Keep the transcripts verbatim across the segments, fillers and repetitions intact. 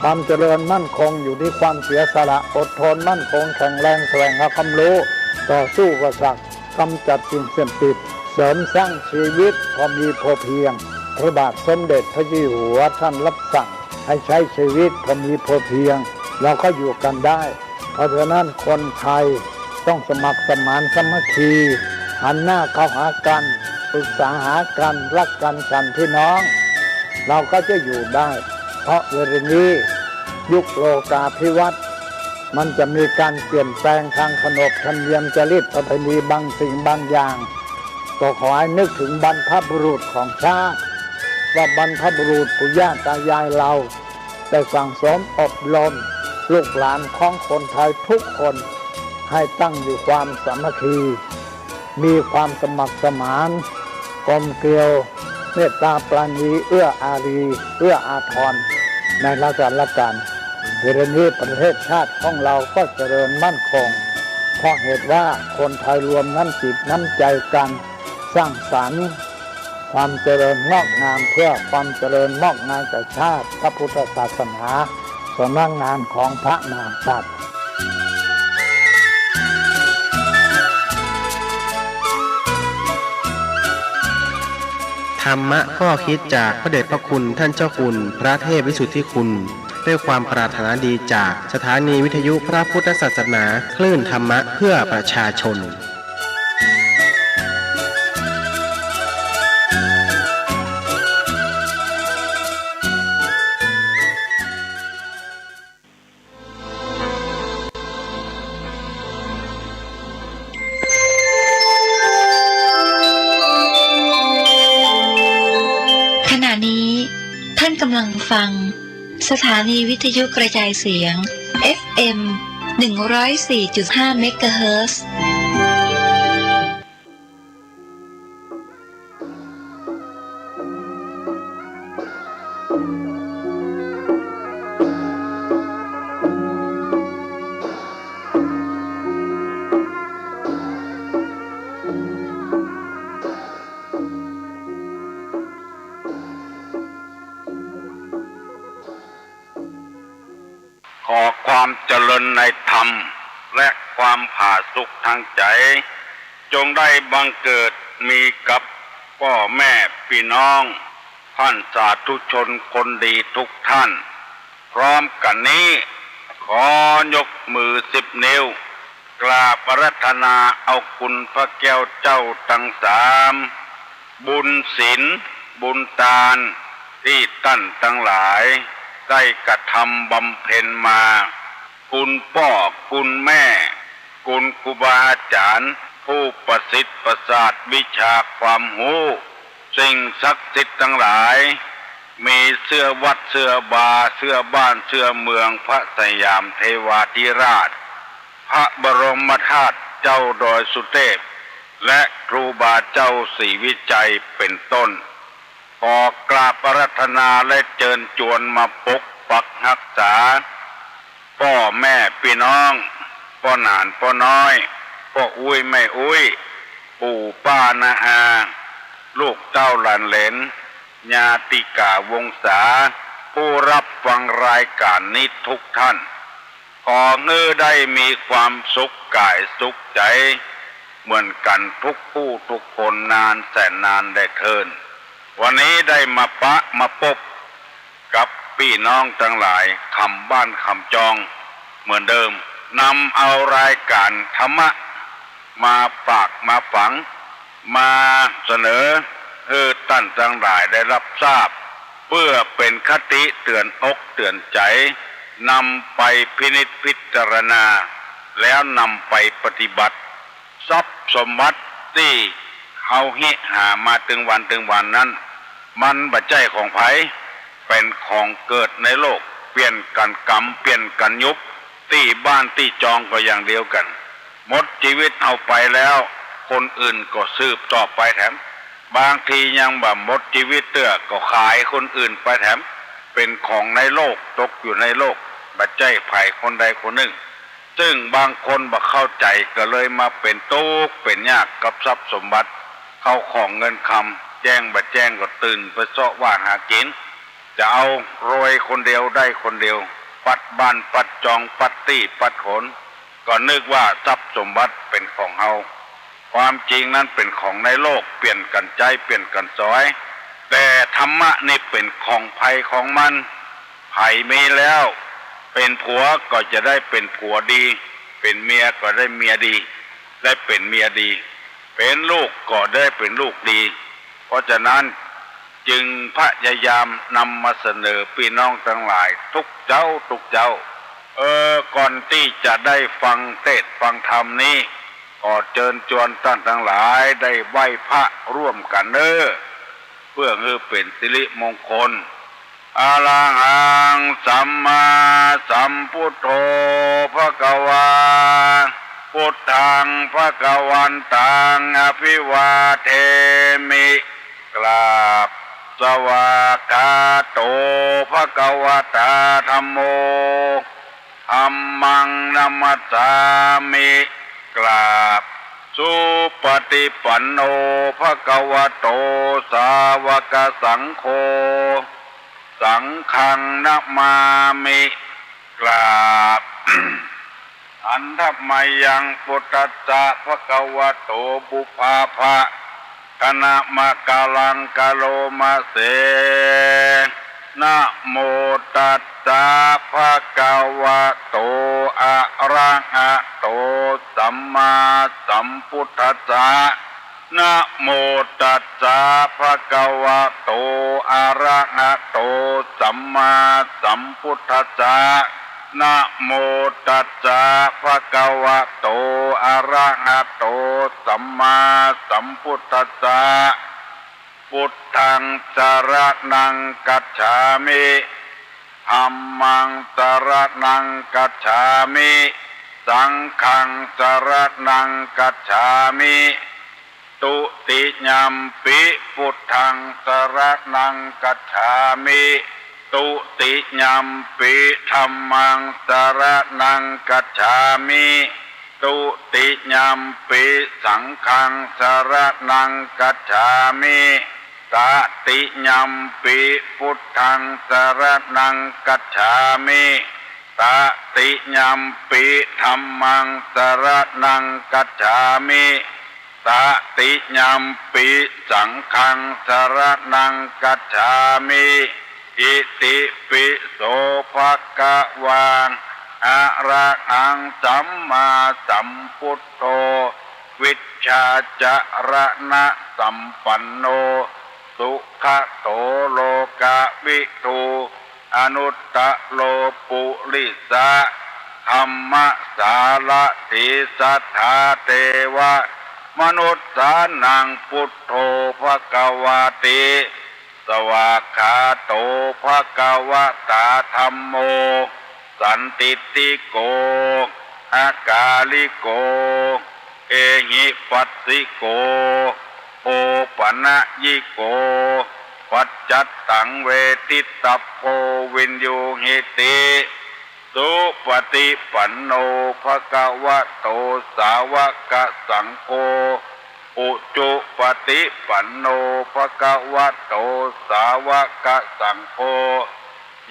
ความเจริญมั่นคงอยู่ที่ความเสียสละ อดทนมั่นคงแข็งแรง แสวงหาความรู้ ต่อสู้อุปสรรค กำจัดสิ่งเสพติด เสริมสร้างชีวิตพอมีพอเพียง พระบาทสมเด็จพระเจ้าอยู่หัวท่านรับสั่งให้ใช้ชีวิตพอมีพอเพียง เราก็อยู่กันได้ เพราะฉะนั้นคนไทยต้องสมัครสมานสามัคคี หันหน้าเข้าหากัน ปรึกษาหากัน รักกันฉันพี่น้อง เราก็จะอยู่ได้ เพราะเวลานี้ยุคโลกาภิวัตน์ มันจะมีการเปลี่ยนแปลงทางขนบธรรมเนียมจารีตประเพณีบางสิ่งบางอย่าง ก็ขอให้นึกถึงบรรพบุรุษของชาติ ว่าบรรพบุรุษปู่ย่าตายายเรา ได้สั่งสมอบรมลูกหลานของคนไทยทุกคน ให้ตั้งอยู่ความสามัคคี มีความสมัครสมาน กลมเกลียว เมตตาปราณี เอื้ออารี เอื้ออาทร ในราษฎรกัน เวลานี้ประเทศชาติของเราก็เจริญมั่นคง เพราะเหตุว่าคนไทยรวมน้ำจิตน้ำใจกัน สร้างสรรค์ความเจริญงอกงาม เพื่อความเจริญงอกงามแก่ชาติ พระพุทธศาสนา สำนักงานของพระมหากษัตริย์ ธรรมะข้อคิดจากพระเดชพระคุณท่านเจ้าคุณพระเทพวิสุทธิคุณ ด้วยความปรารถนาดีจากสถานีวิทยุพระพุทธศาสนา คลื่นธรรมะเพื่อประชาชน ขณะนี้ท่านกำลังฟังสถานีวิทยุกระจายเสียง เอฟเอ็ม หนึ่งร้อยสี่จุดห้า เมกะเฮิรตซ์ ขอความเจริญในธรรม และความผาสุกทางใจ๋ จงได้บังเกิดมีกับป้อแม่ปี้น้อง ท่านสาธุชนคนดีทุกท่าน พร้อมกั๋นนี้ ขอยกมือสิบนิ้ว กราบอาราธนาเอาคุณพระแก้วเจ้าตังสาม บุญศีล บุญตาน ตี้ต้านตังหลาย ได้กระทำบำเพ็ญมา คุณป้อ คุณแม่ คุณครูบาอาจ๋ารย์ ผู้ประสิทธิ์ประสาทวิชาความฮู้ สิ่งศักดิ์สิทธิ์ตังหลาย มีเสื้อวัดเสื้อวา เสื้อบ้านเสื้อเมือง พระสยามเทวาธิราช พระบรมธาตุเจ้าดอยสุเทพ และครูบาเจ้าศรีวิชัยเป็นต้น ขอกราบอาราธนาและเจิญจวนมาปกปักฮักษา ป้อแม่ปี้น้อง ป้อหนานป้อน้อย ป้ออุ๊ยแม่อุ๊ย ปู่ป้าน้าอา ลูกเต้าหลานเหลน ญาติกาวงศา ผู้รับฟังรายก๋านนี้ทุกท่าน ขอหื้อได้มีความสุขก๋ายสุขใจ๋ เหมือนกั๋นทุกผู้ทุกคนนานแสนนานแลเทิน วันนี้ได้มาปะมาปบกับปี้น้องตังหลาย คำบ้านคำจอง เหมือนเดิม นำเอารายก๋านธรรมะ มาฝากมาฝัง มาเสนอหื้อต้านตังหลายได้รับทราบ เพื่อเป๋นคติเตื๋อนอกเตื๋อนใจ๋ นำไปพินิจพิจารณา แล้วนำไปปฏิบัติ ทรัพย์สมบัติตี้เฮาเฮะหามาตึงวันตึงวันนั้น มันบ่ใจ้ของใผ เป๋นของเกิดในโลก เปลี่ยนกั๋นกำ เปลี่ยนกั๋นยุค ตี้บ้านตี้จองก็อย่างเดียวกั๋น หมดจีวิตเฮาไปแล้ว คนอื่นก็สืบต่อไปแถม บางทียังบ่หมดจีวิตเตื้อ ก็ขายคนอื่นไปแถม เป๋นของในโลก ตกอยู่ในโลก บ่ใจ้ใผคนใดคนนึ่ง ซึ่งบางคนบ่เข้าใจ๋ ก็เลยมาเป๋นตุ๊กข์เป๋นยากกับทรัพย์สมบัติ เข้าของเงินคำ แจ้งบ่แจ้งก็ตื่นไปเซาะว่าหากิ๋น จะเอารวยคนเดียวได้คนเดียว ปัดบ้านปัดจองปัดตี้ปัดหน ก็นึกว่าทรัพย์สมบัติเป๋นของเฮา ความจริงนั้นเป๋นของในโลก เปลี่ยนกั๋นใจ๊เปลี่ยนกั๋นสอย แต่ธรรมะนี่เป๋นของใผของมัน ใผมีแล้ว เป๋นผัวก็จะได้เป๋นผัวดี เป๋นเมียก็ได้เมียดี ได้เป๋นเมียดี เป๋นลูกก็ได้เป๋นลูกดี เพราะฉะนั้นจึงพยายามนำมาเสนอปี้น้องตังหลายทุกเจ๊าทุกเจ๊า เออ ก่อนตี้จะได้ฟังเตสน์ฟังธรรมนี้ ขอเจิญจวนต้านตังหลายได้ไหว้พระร่วมกั๋นเน่อ เปื้อหื้อเป๋นสิริมงคล อะระหัง สัมมาสัมพุทโธ ภะคะวา พุทธัง ภะคะวันตัง อะภิวาเทมิ กราบ สวากขาโต ภะคะวะตา ธัมโม ธัมมัง นะมัสสามิ กราบ สุปฏิปันโน ภะคะวะโต สาวกสังโฆ สังฆัง นะมามิ กราบ หันทะมายัง พุทธัสสะ ภะคะวะโต ปุพพาภะ คะนะมะกะลัง กะโรมะเส นะโมตัสสะ ภะคะวะโต อะระหะโต สัมมาสัมพุทธัสสะ นะโมตัสสะ ภะคะวะโต อะระหะโต สัมมาสัมพุทธัสสะ นะโมตัสสะ ภะคะวะโต อะระหะโต สัมมาสัมพุทธัสสะ พุทธัง สะระณัง คัจฉามิ ธัมมัง สะระณัง คัจฉามิ สังฆัง สะระณัง คัจฉามิ ตุติยัมปิ พุทธัง สะระณัง คัจฉามิ ตุติยัมปิ ธัมมัง สะระณัง คัจฉามิ ตุติยัมปิ สังฆัง สะระณัง คัจฉามิ ตติยัมปิ พุทธัง สะระณัง คัจฉามิ ตติยัมปิ ธัมมัง สะระณัง คัจฉามิ ตติยัมปิ สังฆัง สะระณัง คัจฉามิ อิติปิโส ภะคะวา อะระหัง สัมมาสัมพุทโธ วิชชาจะระณะสัมปันโน สุขะโต โลกะวิทู อนุตตะโร ปุริสะ ธัมมะสารถี สัทธา เทวะ มนุสสานัง พุทโธ ภะคะวาติ สวากขาโต ภะคะวะตา ธัมโม สันทิฏฐิโก อะกาลิโก เอหิปัสสิโก โอปะนะยิโก ปัจจัตตัง เวทิตตัพโพ วินยูหิติ สุปฏิปันโน ภะคะวะโต สาวกสังโฆ อุจุปฏิปันโน ภะคะวะโต สาวกสังโฆ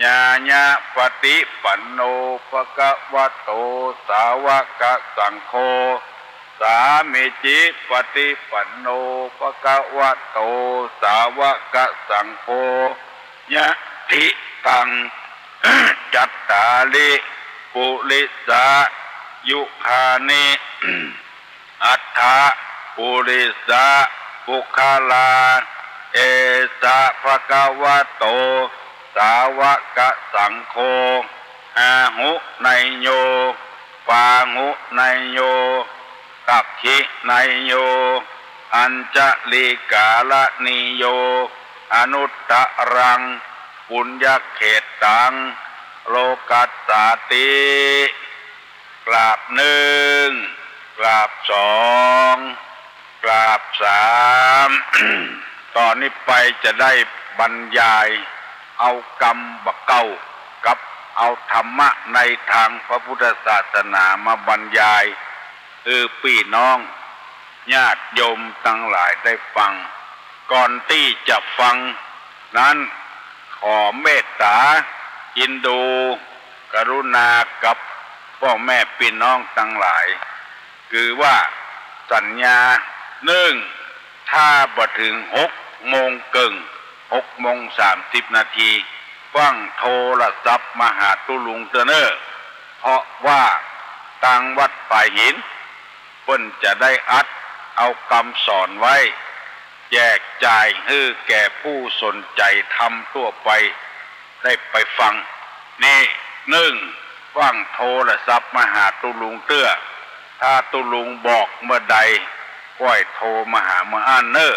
ญาณปฏิปันโน ภะคะวะโต สาวกสังโฆ สามีจิปฏิปันโน ภะคะวะโต สาวกสังโฆ ยะถิตัง จัตตาริ ปุริสายุคานิ อัฏฐะ ปุริสะปุคคลา เอสะ ภะคะวะโต สาวกสังโฆ อาหุเนยโย ปาหุเนยโย กักขิเนยโย อัญชลีกาละนีโย อนุตตะรัง ปุญญเขตตัง โลกัสสาติ กราบหนึ่ง กราบสอง กราบสาม ต่อนี้ไปจะได้บรรยายเอากำบ่าเก๊ากับเอาธรรมะในตางพระพุทธศาสนามาบรรยายหื้อปี้น้องญาติโยมตังหลายได้ฟัง ก่อนตี้จะฟังนั้น ขอเมตต๋า อินดู กรุณากับป้อแม่ปี้น้องตังหลาย คือว่าสัญญา นึ่ง ถ้าบ่เถิงหกโมงเกิ่ง หกโมงสามสิบนาที ฟั่งโทรศัพท์มาหาตุ๊ลุงเตื้อเน่อ เพราะว่าตางวัดฝายหิน เปิ้นจะได้อัดเอากำสอนไว้ แจกจ่ายหื้อแก่ผู้สนใจ๋ธรรมทั่วไปได้ไปฟัง นี่ นึ่ง ฟั่งโทรศัพท์มาหาตุ๊ลุงเตื้อ ถ้าตุ๊ลุงบอกเมื่อใด ก้อยโทรมาหาเมื่ออั้นเน่อ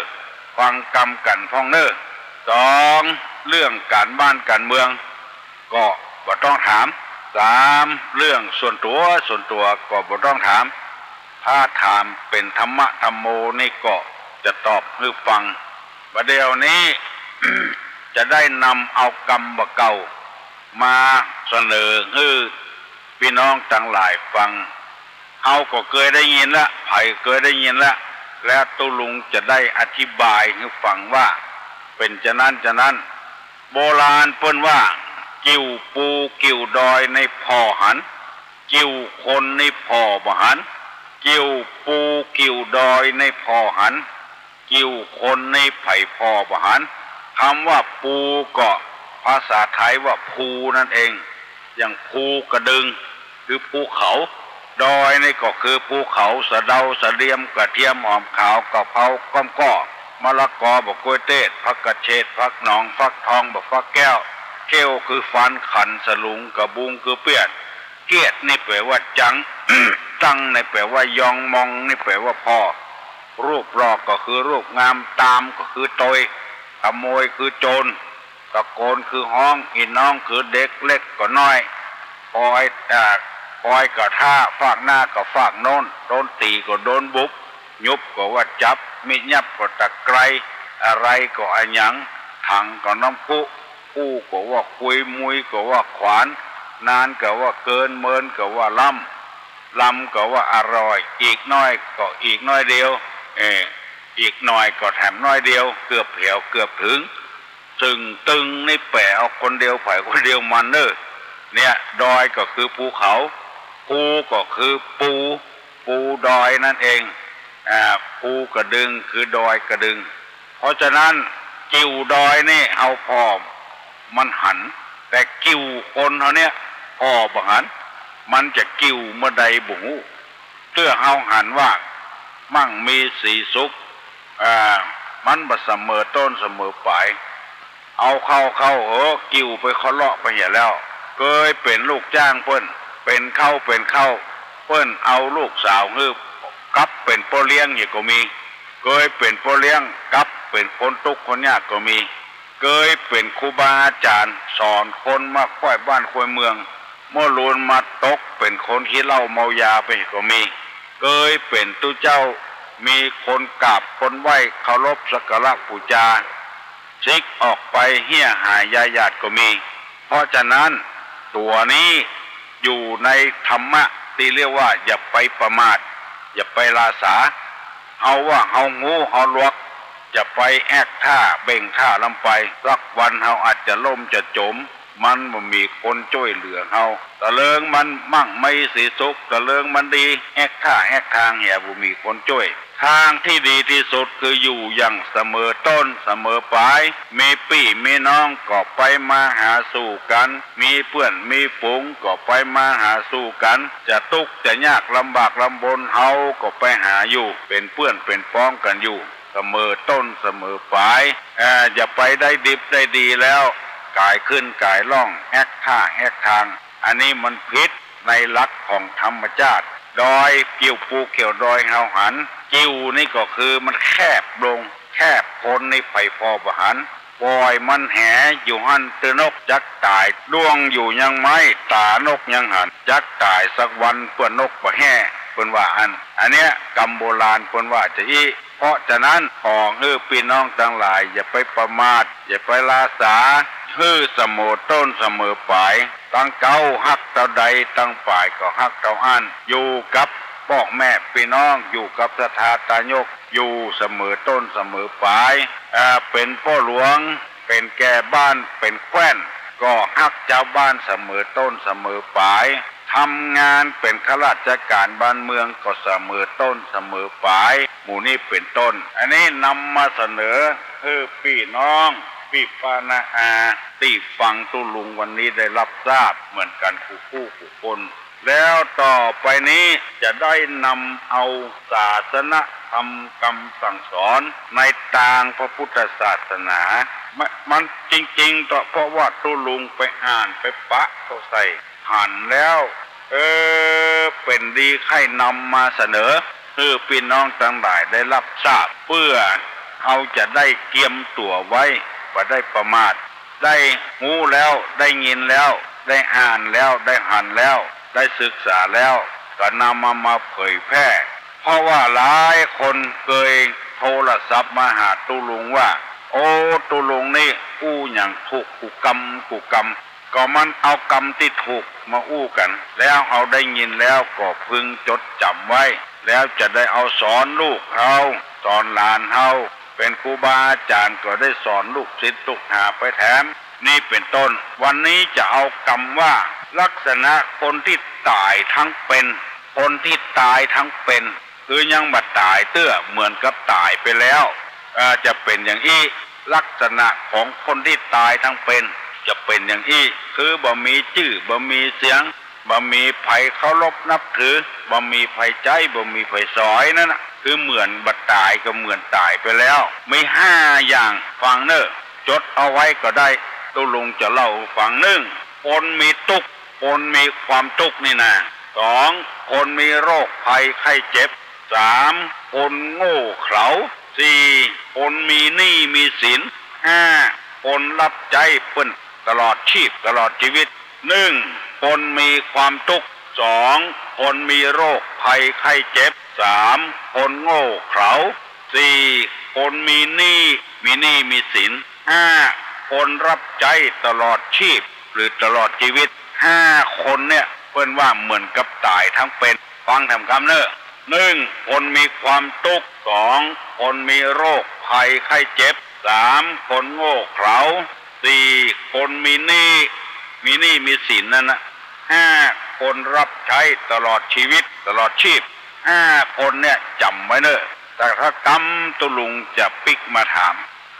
ฟังกำกั๋นพ่องเน่อ สอง เรื่องก๋านบ้านก๋านเมือง ก็บ่ต้องถาม สาม เรื่องส่วนตั๋ว ส่วนตั๋วก็บ่ต้องถาม ถ้าถามเป๋นธรรมะธัมโมนี่ก็จะตอบหื้อฟัง บ่าเดี่ยวนี้ จะได้นำเอากำบ่าเก่ามาเสนอหื้อปี้น้องตังหลายฟัง เฮาก็เกยได้ยินละ ใผเกยได้ยินละ แล้วตุ๊ลุงจะได้อธิบายหื้อฟังว่า เป๋นจานั้นจานั้น โบราณเปิ้นว่า กิ่วปูกิ่วดอยในผ่อหัน กิ่วคนในผ่อบ่หัน กิ่วปูกิ่วดอยในผ่อหัน กิ่วคนในใผผ่อบ่หัน กำว่าปูก็ภาษาไทยว่าภูนั่นเอง อย่างภูกระดึง คือภูเขา ดอยนี่ก็คือภูเขา สะเดา สะเดียม กระเทียม หอมขาว กะเพรา ก้อมก้อ มะละกอ บ่กล้วยเตด ผักกระเฉด ผักหนอง ฟักทอง บ่ฟักแก้ว เข้วคือฟัน ขันสลุง กะบุงคือเปี้ยน เกียดนี่แป๋ว่าจัง ตังนี่แป๋ว่ายอง มองนี่แป๋ว่าผ่อ รูปหล่อก็คือรูปงาม ตามก็คือตวย ขโมยคือโจร ตะโกนคือฮ้อง อี่น้องคือเด็กเล็กก็น้อย ปอย อ่า ปอยก็ถ้า ฟากหน้าก็ฟากโน้น โดนตี๋ก็โดนบุบ ยุบก็ว่าจับ มิยับก็ตะไกร อะไรก็อะหยัง ถังก็น้ำพุ อู้ก็ว่าคุย มุยก็ว่าขวาน นานก็ว่าเกิน เมินก็ว่าล้ำ ลำก็ว่าอร่อย อีกน้อยก็อีกน้อยเดียว เออ อีกหน่อยก็แถมน้อยเดียว เกือบแผวเกือบเถิง เซิ่งตึงนี่แป๋เอาคนเดียวใผคนเดียวมันเน่อ เนี่ย ดอยก็คือภูเขา ภูก็คือปู ปูดอยนั่นเอง อ่า ภูกระดึงคือดอยกระดึง เพราะฉะนั้น กิ่วดอยนี่เฮาผ่อมันหัน แต่กิ่วคนเฮาเนี่ยผ่อบ่หัน มันจะกิ่วเมื่อใดบ่ฮู้ เตื้อเฮาหันว่ามั่งมีสีสุข อ่า มันบ่เสมอต้นเสมอปลาย เอาเข้าเข้าเหอะ กิ่วไปเคาะเลาะไปเหียแล้ว เกยเป๋นลูกจ้างเปิ้น เป๋นเข้าเป๋นเข้า เปิ้นเอาลูกสาวหื้อ กลับเป๋นป้อเลี้ยงเหียก็มี เกยเป๋นป้อเลี้ยง กลับเป๋นคนตุ๊กข์คนยากก็มี เกยเป๋นครูบาอาจ๋ารย์ สอนคนมาค่อยบ้านค่อยเมือง เมื่อลูนมาตกเป๋นคนขี้เหล้าเมายาไปก็มี เกยเป๋นตุ๊เจ้า มีคนกราบคนไหว้เคารพสักการะปู๋จา ซิกออกไปเฮี้ยหายาหยาดก็มี เพราะฉะนั้น ตั๋วนี้อยู่ในธรรมะตี้เรียกว่าอย่าไปประมาท อย่าไปลาสา เฮาว่าเฮาฮู้เฮาหลวก จะไปแอ๊กท่าเบ่งท่าลำไป สักวันเฮาอาจจะล้มจะจ๋ม มันบ่มีคนจ้วยเหลือเฮา ตะเลิงมันมั่งมีสีสุข ตะเลิงมันดี แอ๊กท่าแอ๊กทางเหียบ่มีคนจ้วย ทางตี้ดีตี้สุดคืออยู่อย่างเสมอต้นเสมอปลาย มีปี้มีน้องก็ไปมาหาสู่กั๋น มีเปื้อนมีฝูงก็ไปมาหาสู่กั๋น จะตุ๊กข์จะยากลำบากลำบนเฮาก็ไปหาอยู่ เป๋นเปื้อนเป๋นป๊องกั๋นอยู่ เสมอต้นเสมอปลาย เอ่อ อย่าไปได้ดิบได้ดีแล้ว ก๋ายขึ้นก๋ายล่อง แอ๊กท่าแอ๊กทาง อันนี้มันผิดในหลักของธรรมชาติ ดอย กิ่วปูกิ่วดอยเฮาหัน กิ่วนี่ก็คือมันแคบลง แคบคนนี่ใผผ่อบ่หัน ป่อยมันแหอยู่หั้นเตื้อนกจักต๋าย ด้วงอยู่ยังไม้ ต๋านกยังหัน จักต๋ายสักวันเปื้อนนกบ่แฮ่ เปิ้นว่าอั้น อันเนี้ยกำโบราณเปิ้นว่าจะอี้ เพราะฉะนั้น ขอหื้อปี้น้องตังหลายอย่าไปประมาท อย่าไปลาสา หื้อเสมอต้นเสมอปลาย ตังเก๊าฮักเต้าใด ตังป๋ายก็ฮักเต้าอั้น อยู่กับป้อแม่ปี้น้อง อยู่กับศรัทธาตายก อยู่เสมอต้นเสมอปลาย อ่า เป๋นป้อหลวง เป๋นแก่บ้านเป๋นแคว่น ก็ฮักจาวบ้านเสมอต้นเสมอป๋าย ทำงานเป๋นข้าราชก๋านบ้านเมืองก็เสมอต้นเสมอป๋าย หมู่นี้เป๋นต้น อันนี้นำมาเสนอหื้อปี้น้อง ปี้ป้าน้าอา ตี้ฟังตุ๊ลุงวันนี้ได้ฮับทราบเหมือนกั๋นกู้ๆ กู้คน แล้วต่อไปนี้จะได้นำเอาศาสนธรรมกำสั่งสอนในตางพระพุทธศาสนา ม- มันจริงๆ เถาะ เพราะว่าตุ๊ลุงไปอ่านไปปะเข้าใส่ หันแล้ว เออ เป๋นดีใค่นำมาเสนอ หื้อปี้น้องตังหลายได้ฮับทราบ เปื้อเฮาจะได้เกียมตั๋วไว้ บ่ได้ประมาท ได้ฮู้แล้ว ได้ยินแล้ว ได้อ่านแล้ว ได้หันแล้ว ได้ศึกษาแล้ว ก็นำมา มาเผยแพร่ เพราะว่าหลายคนเกยโทรศัพท์มาหาตุ๊ลุงว่า โอ้ ตุ๊ลุงนี่อู้หยังถูกกู้กำกู้กำ ก็มันเอากำตี้ถูกมาอู้กั๋น แล้วเฮาได้ยินแล้วก็พึงจดจ๋ำไว้ แล้วจะได้เอาสอนลูกเฮา สอนหลานเฮา เป๋นครูบาอาจ๋ารย์ก็ได้สอนลูกศิษย์ลูกหาไปแถม นี่เป๋นต้น วันนี้จะเอากำว่า ลักษณะคนตี้ต๋ายทั้งเป๋น คนตี้ต๋ายทั้งเป๋น คือยังบ่ต๋ายเตื้อ เหมือนกับต๋ายไปแล้ว เอ่อ จะเป๋นอย่างอี้ ลักษณะของคนตี้ต๋ายทั้งเป๋นจะเป๋นอย่างอี้ คือบ่มีจื้อ บ่มีเสียง บ่มีใผเคารพนับถือ บ่มีใผใจ๊ บ่มีใผสอย นั่นน่ะ คือเหมือนบ่ต๋ายก็เหมือนต๋ายไปแล้ว มีห้าอย่าง ฟังเน่อ จดเอาไว้ก็ได้ ตุ๊ลุงจะเล่าหื้อฟัง นึ่ง คนมีตุ๊กข์ คนมีความตุ๊กข์นี่นา สอง คนมีโรคภัยไข้เจ็บ สาม คนโง่เขลา สี่ คนมีหนี้มีสิน ห้า คนฮับใจ๊เปิ้นตลอดชีพ ตลอดจีวิต นึ่ง คนมีความตุ๊กข์ สอง คนมีโรคภัยไข้เจ็บ สาม คนโง่เขลา สี่ คนมีหนี้ มีหนี้มีสิน ห้า คนฮับใจ๊ตลอดชีพ หรือตลอดจีวิต ห้า คนเนี่ย เปิ้นว่าเหมือนกับต๋ายทั้งเป๋น ฟังแถมกำเน่อ นึ่ง คนมีความตุ๊กข์ สอง คนมีโรคภัยไข้เจ็บ สาม คนโง่เขลา สี่ คนมีหนี้ มีหนี้มีสินนั่นน่ะ ห้า คนฮับใจ๊ตลอดจีวิต ตลอดชีพ ห้า คนเนี่ยจ๋ำไว้เน่อ แต่ถ้ากำตุ๊ลุงจะปิ๊กมาถาม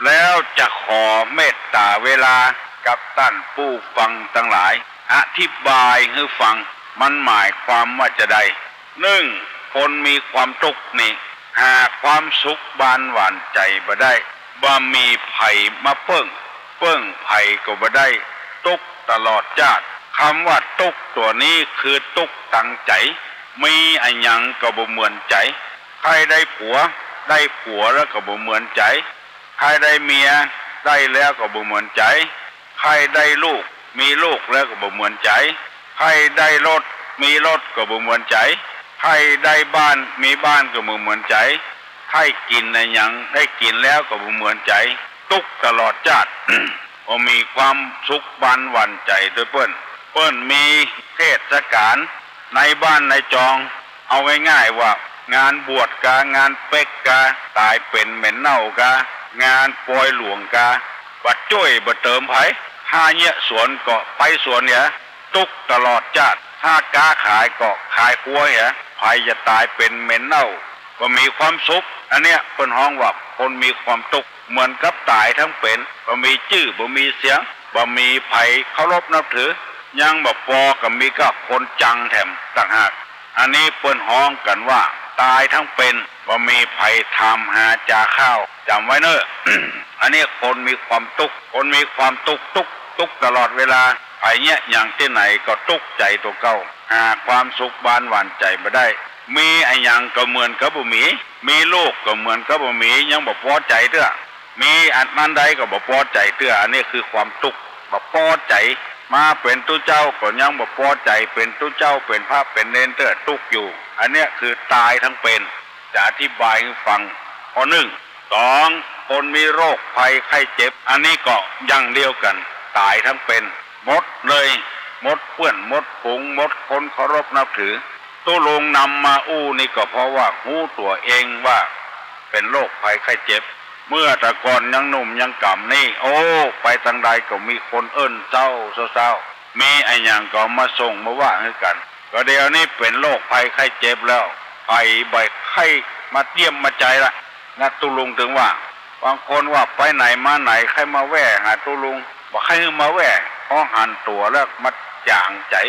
แล้วจะขอเมตต๋าเวลากับต้านผู้ฟังตังหลาย อธิบายหื้อฟัง มันหมายความว่าจาใด นึ่ง คนมีความตุ๊กข์นี่ หาความสุขบานหวานใจ๋บ่ได้ บ่มีใผมาเปิ้ง เปิ้งใผก็บ่ได้ ตุ๊กข์ตลอดจ้าด กำว่าตุ๊กข์ตั๋วนี้คือตุ๊กข์ตังใจ๋ มีอะหยังก็บ่เหมือนใจ๋ ใค่ได้ผัว ได้ผัวแล้วก็บ่เหมือนใจ๋ ใค่ได้เมีย ได้แล้วก็บ่เหมือนใจ๋ ใค่ได้ลูก มีลูกแล้วก็บ่เหมือนใจ๋ ใค่ได้รถ มีรถก็บ่เหมือนใจ๋ ใค่ได้บ้าน มีบ้านก็บ่เหมือนใจ๋ ใค่กิ๋นอะหยัง ได้กิ๋นแล้วก็บ่เหมือนใจ๋ ตุ๊กข์ตลอดจ้าด บ่มีความสุขบานหวานใจ๋ตวยเปิ้น เปิ้นมีเทศกาลในบ้านในจอง เอาง่ายๆ ว่างานบวชกา งานเป๊กกา ต๋ายเป๋นเหม็นเน่ากา งานปอยหลวงกา บ่จ้วยบ่เติมใผ ผ้าเยียะสวนก็ไปสวนเหีย ตุ๊กข์ตลอดจ้าด ถ้าก๊าขายก็ขายคัวเหีย ใผจะต๋ายเป๋นเหม็นเน่า บ่มีความสุข อันเนี้ยเปิ้นฮ้องว่าคนมีความตุ๊กข์ เหมือนกับต๋ายทั้งเป๋น บ่มีจื้อ บ่มีเสียง บ่มีใผเคารพนับถือ ยังบ่ปอก็มีก้าคนจังแถมต่างหาก อันนี้เปิ้นฮ้องกั๋นว่าต๋ายทั้งเป๋น บ่มีใผถามหาจาข้าว จ๋ำไว้เน่อ อันนี้คนมีความตุ๊กข์ คนมีความตุ๊กข์ ตุ๊กข์ ตุ๊กข์ตลอดเวลา ใผเยียะหยังตี้ไหนก็ตุ๊กข์ใจ๋ตั๋วเก่า หาความสุขบานหวานใจ๋บ่ได้ มีอะหยังก็เหมือนกับบ่มี มีลูกก็เหมือนกับบ่มี ยังบ่ปอใจ๋เตื้อ มีอันนั้นได้ก็บ่ปอใจ๋เตื้อ อันนี้คือความตุ๊กข์ บ่ปอใจ๋ มาเป๋นตุ๊เจ้าก็ยังบ่ปอใจ๋ เป๋นตุ๊เจ้า เป๋นพระ เป๋นเณรเตื้อ ตุ๊กข์อยู่ อันเนี้ยคือต๋ายทั้งเป๋น จะอธิบายหื้อฟัง ข้อนึ่ง สอง คนมีโรคภัยไข้เจ็บ อันนี้ก็อย่างเดียวกั๋น ต๋ายทั้งเป๋น หมดเลย หมดเปื้อน หมดฝูง หมดคนเคารพนับถือ ตุ๊ลุงนำมาอู้นี่ก็เพราะว่าฮู้ตั๋วเองว่าเป๋นโรคภัยไข้เจ็บ เมื่อแต่ก่อนยังหนุ่มยังก๋ำนี่ โอ้ ไปตางใดก็มีคนเอิ้นเซ้าเซ้า มีอะหยังก็มาส่งมาว่าหื้อกั๋น ก็เดี๋ยวนี้เป๋นโรคภัยไข้เจ็บแล้ว ใผบ่ใค่มาเยี่ยมมาใจ๋ละ นะ ตุ๊ลุงตึงว่า บางคนว่าไปไหนมาไหนใค่มาแว่หาตุ๊ลุง บ่ใค่หื้อมาแว่ เพราะหันตั๋วแล้วมาจ๋างใจ๋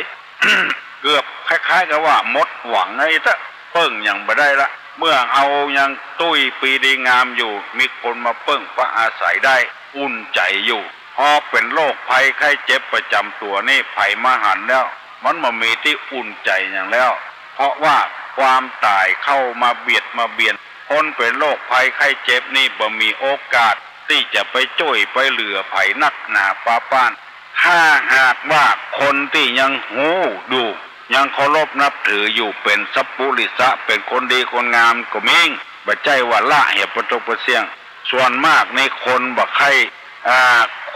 เกือบคล้ายๆ กับว่าหมดหวังไอ้เต๊อะ เปิ้งหยังบ่ได้ละ เมื่อเฮายังตุ้ยปรีดีงามอยู่ มีคนมาเปิ้งปะอาศัยได้ อุ่นใจ๋อยู่ พอเป๋นโรคภัยไข้เจ็บประจ๋ำตั๋วนี่ ใผมาหันแล้ว มันบ่มีตี้อุ่นใจ๋หยังแล้ว เพราะว่าความต๋ายเข้ามาเบียดมาเบียน คนเป๋นโรคภัยไข้เจ็บนี่บ่มีโอกาสตี้จะไปจ้วยไปเหลือใผนักหนาปาป้าน ถ้าหากว่าคนตี้ยังฮู้อยู่ ยังเคารพนับถืออยู่ เป๋นสัปปุริสะ เป๋นคนดีคนงามก็มี บ่ใจ้ว่าละเหียประตกประเสี้ยง ส่วนมากนี่คนบ่ใค่ อ่า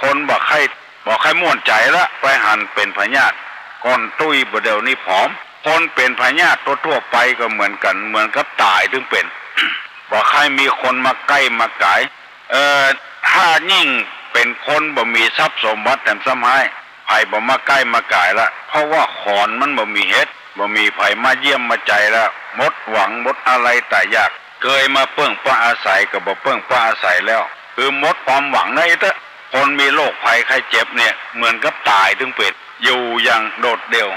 คนบ่ใค่ บ่ใค่ม่วนใจ๋ละ ไปหันเป๋นพยาธิ ก่อนตุ้ยบ่าเดี่ยวนี้ผอม คนเป๋นพยาธิทั่วๆ ไปก็เหมือนกั๋น เหมือนกับต๋ายตึงเป๋น บ่ใค่มีคนมาใก้มาก๋าย เอ่อ ถ้ายิ่งเป๋นคนบ่มีทรัพย์สมบัติแถมซ้ำฮ้าย ใผบ่มาใก้มาก๋ายละ เพราะว่าขอนมันบ่มีเห็ด บ่มีใผมาเยี่ยมมาใจ๋ละ หมดหวังหมดอาลัยต๋ายอยาก เกยมาเปิ้งปะอาศัยก็บ่เปิ้งปะอาศัยแล้ว คือหมดความหวังนะไอ้เต๊อะ คนมีโรคภัยไข้เจ็บเนี่ย เหมือนกับต๋ายตึงเป๋น อยู่อย่างโดดเดี่ยว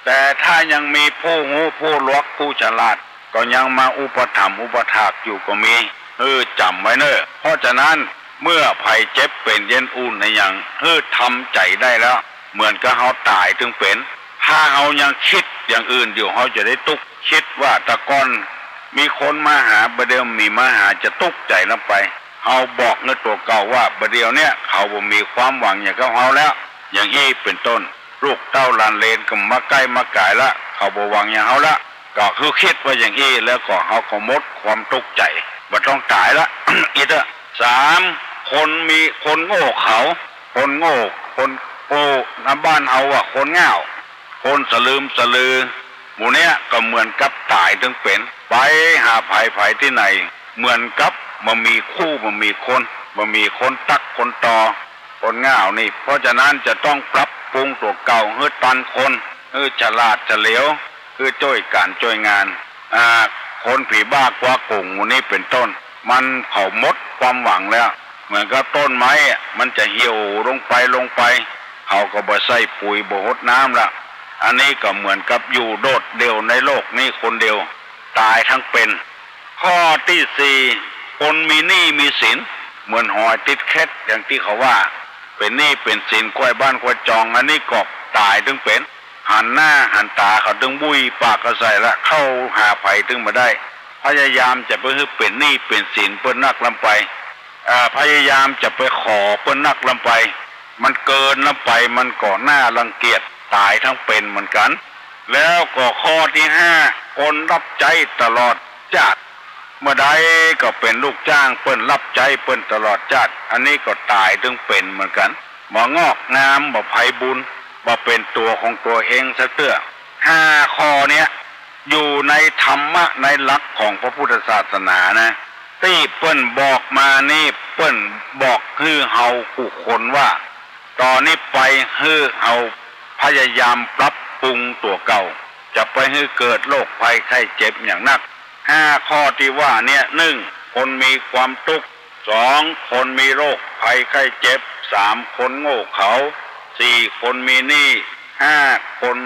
แต่ถ้ายังมีผู้ฮู้ผู้หลวกผู้ฉลาด ก็ยังมาอุปถัมภ์อุปถากอยู่ก็มี หื้อจ๋ำไว้เน่อ เพราะฉะนั้น เมื่อใผเจ็บเป๋นเย็นอุ่นอะหยัง หื้อทำใจ๋ได้แล้ว เหมือนกับเฮาต๋ายตึงเป๋น ถ้าเฮายังกึ๊ดอย่างอื่นอยู่ เฮาจะได้ตุ๊กข์ กึ๊ดว่าแต่ก่อนมีคนมาหา บ่าเดี่ยวบ่มีมาหา จะตุ๊กข์ใจ๋ลำไป เฮาบอกในตั๋วเก่าว่า บ่าเดี่ยวเนี่ยเขาบ่มีความหวังหยังกับเฮาแล้ว อย่างอี้เป๋นต้น ลูกเต้าหลานเหลนก็บ่มาใก้มาก๋ายละ เขาบ่หวังหยังเฮาละ ก็คือคิดว่าอย่างอี้แล้วก็เฮาก็หมดความตุ๊กข์ใจ๋ บ่ต้องต๋ายละ อี้เต๊อะ สาม คนมี คนโง่เขา คนโง่ คนโง่ ในบ้านเฮาว่าคนง่าว คนสะลืมสะลือ หมู่เนี้ยก็เหมือนกับต๋ายตึงเป๋น ไปหาใผใผตี้ไหน เหมือนกับบ่มีคู่บ่มีคน บ่มีคนตั๊กคนต่อ คนง่าวนี่ เพราะฉะนั้นจะต้องปรับปรุงตั๋วเก่าหื้อตันคน หื้อฉลาดเฉลียว หื้อจ้วยก๋านจ้วยงาน อ่า คนผีบ้ากวากุ๋งหมู่นี้เป๋นต้น มันเขาหมดความหวังแล้ว เหมือนกับต้นไม้อะ มันจะเหี่ยวลงไปลงไป เขาก็บ่ใส่ปุ๋ยบ่หดน้ำละ อันนี้ก็เหมือนกับอยู่โดดเดี่ยวในโลกนี้คนเดียว ต๋ายทั้งเป๋น ข้อตี้สี่ คนมีหนี้มีสิน เหมือนหอยติดเข็ดอย่างตี้เขาว่า เป๋นหนี้เป๋นสินควยบ้านควยจอง อันนี้ก็ต๋ายตึงเป๋น หันหน้าหันต๋าเขาตึงบุ้ยปากเขาใส่ละ เข้าหาใผตึงบ่ได้ พยายามจะไปหื้อเป๋นหนี้เป๋นสินเปิ้นนักลำไป เอ่อ พยายามจะไปขอเปิ้นนักลำไป มันเกินลำไป มันก็น่ารังเกียจ ต๋ายทั้งเป๋นเหมือนกั๋น แล้วก็ข้อตี้ห้า คนรับใจ๊ตลอดจ๊าด เมื่อใดก็เป๋นลูกจ้างเปิ้น รับใจ๊เปิ้นตลอดจ๊าด อันนี้ก็ต๋ายตึงเป๋นเหมือนกั๋น บ่งอกงาม บ่ไพบูลย์ บ่เป๋นตั๋วของตั๋วเองสักเตื้อ ห้าข้อเนี้ย อยู่ในธรรมะในหลักของพระพุทธศาสนานะ ตี้เปิ้นบอกมานี่ เปิ้นบอกหื้อเฮากู้คนว่า ต่อนี้ไปหื้อเฮาพยายามปรับปรุงตั๋วเก่า จะไปหื้อเกิดโรคภัยไข้เจ็บอย่างนัก ห้าข้อตี้ว่าเนี้ย นึ่ง คนมีความตุ๊กข์ สอง คนมีโรคภัยไข้เจ็บ สาม คนโง่เขลา สี่ คนมีหนี้ ห้า คน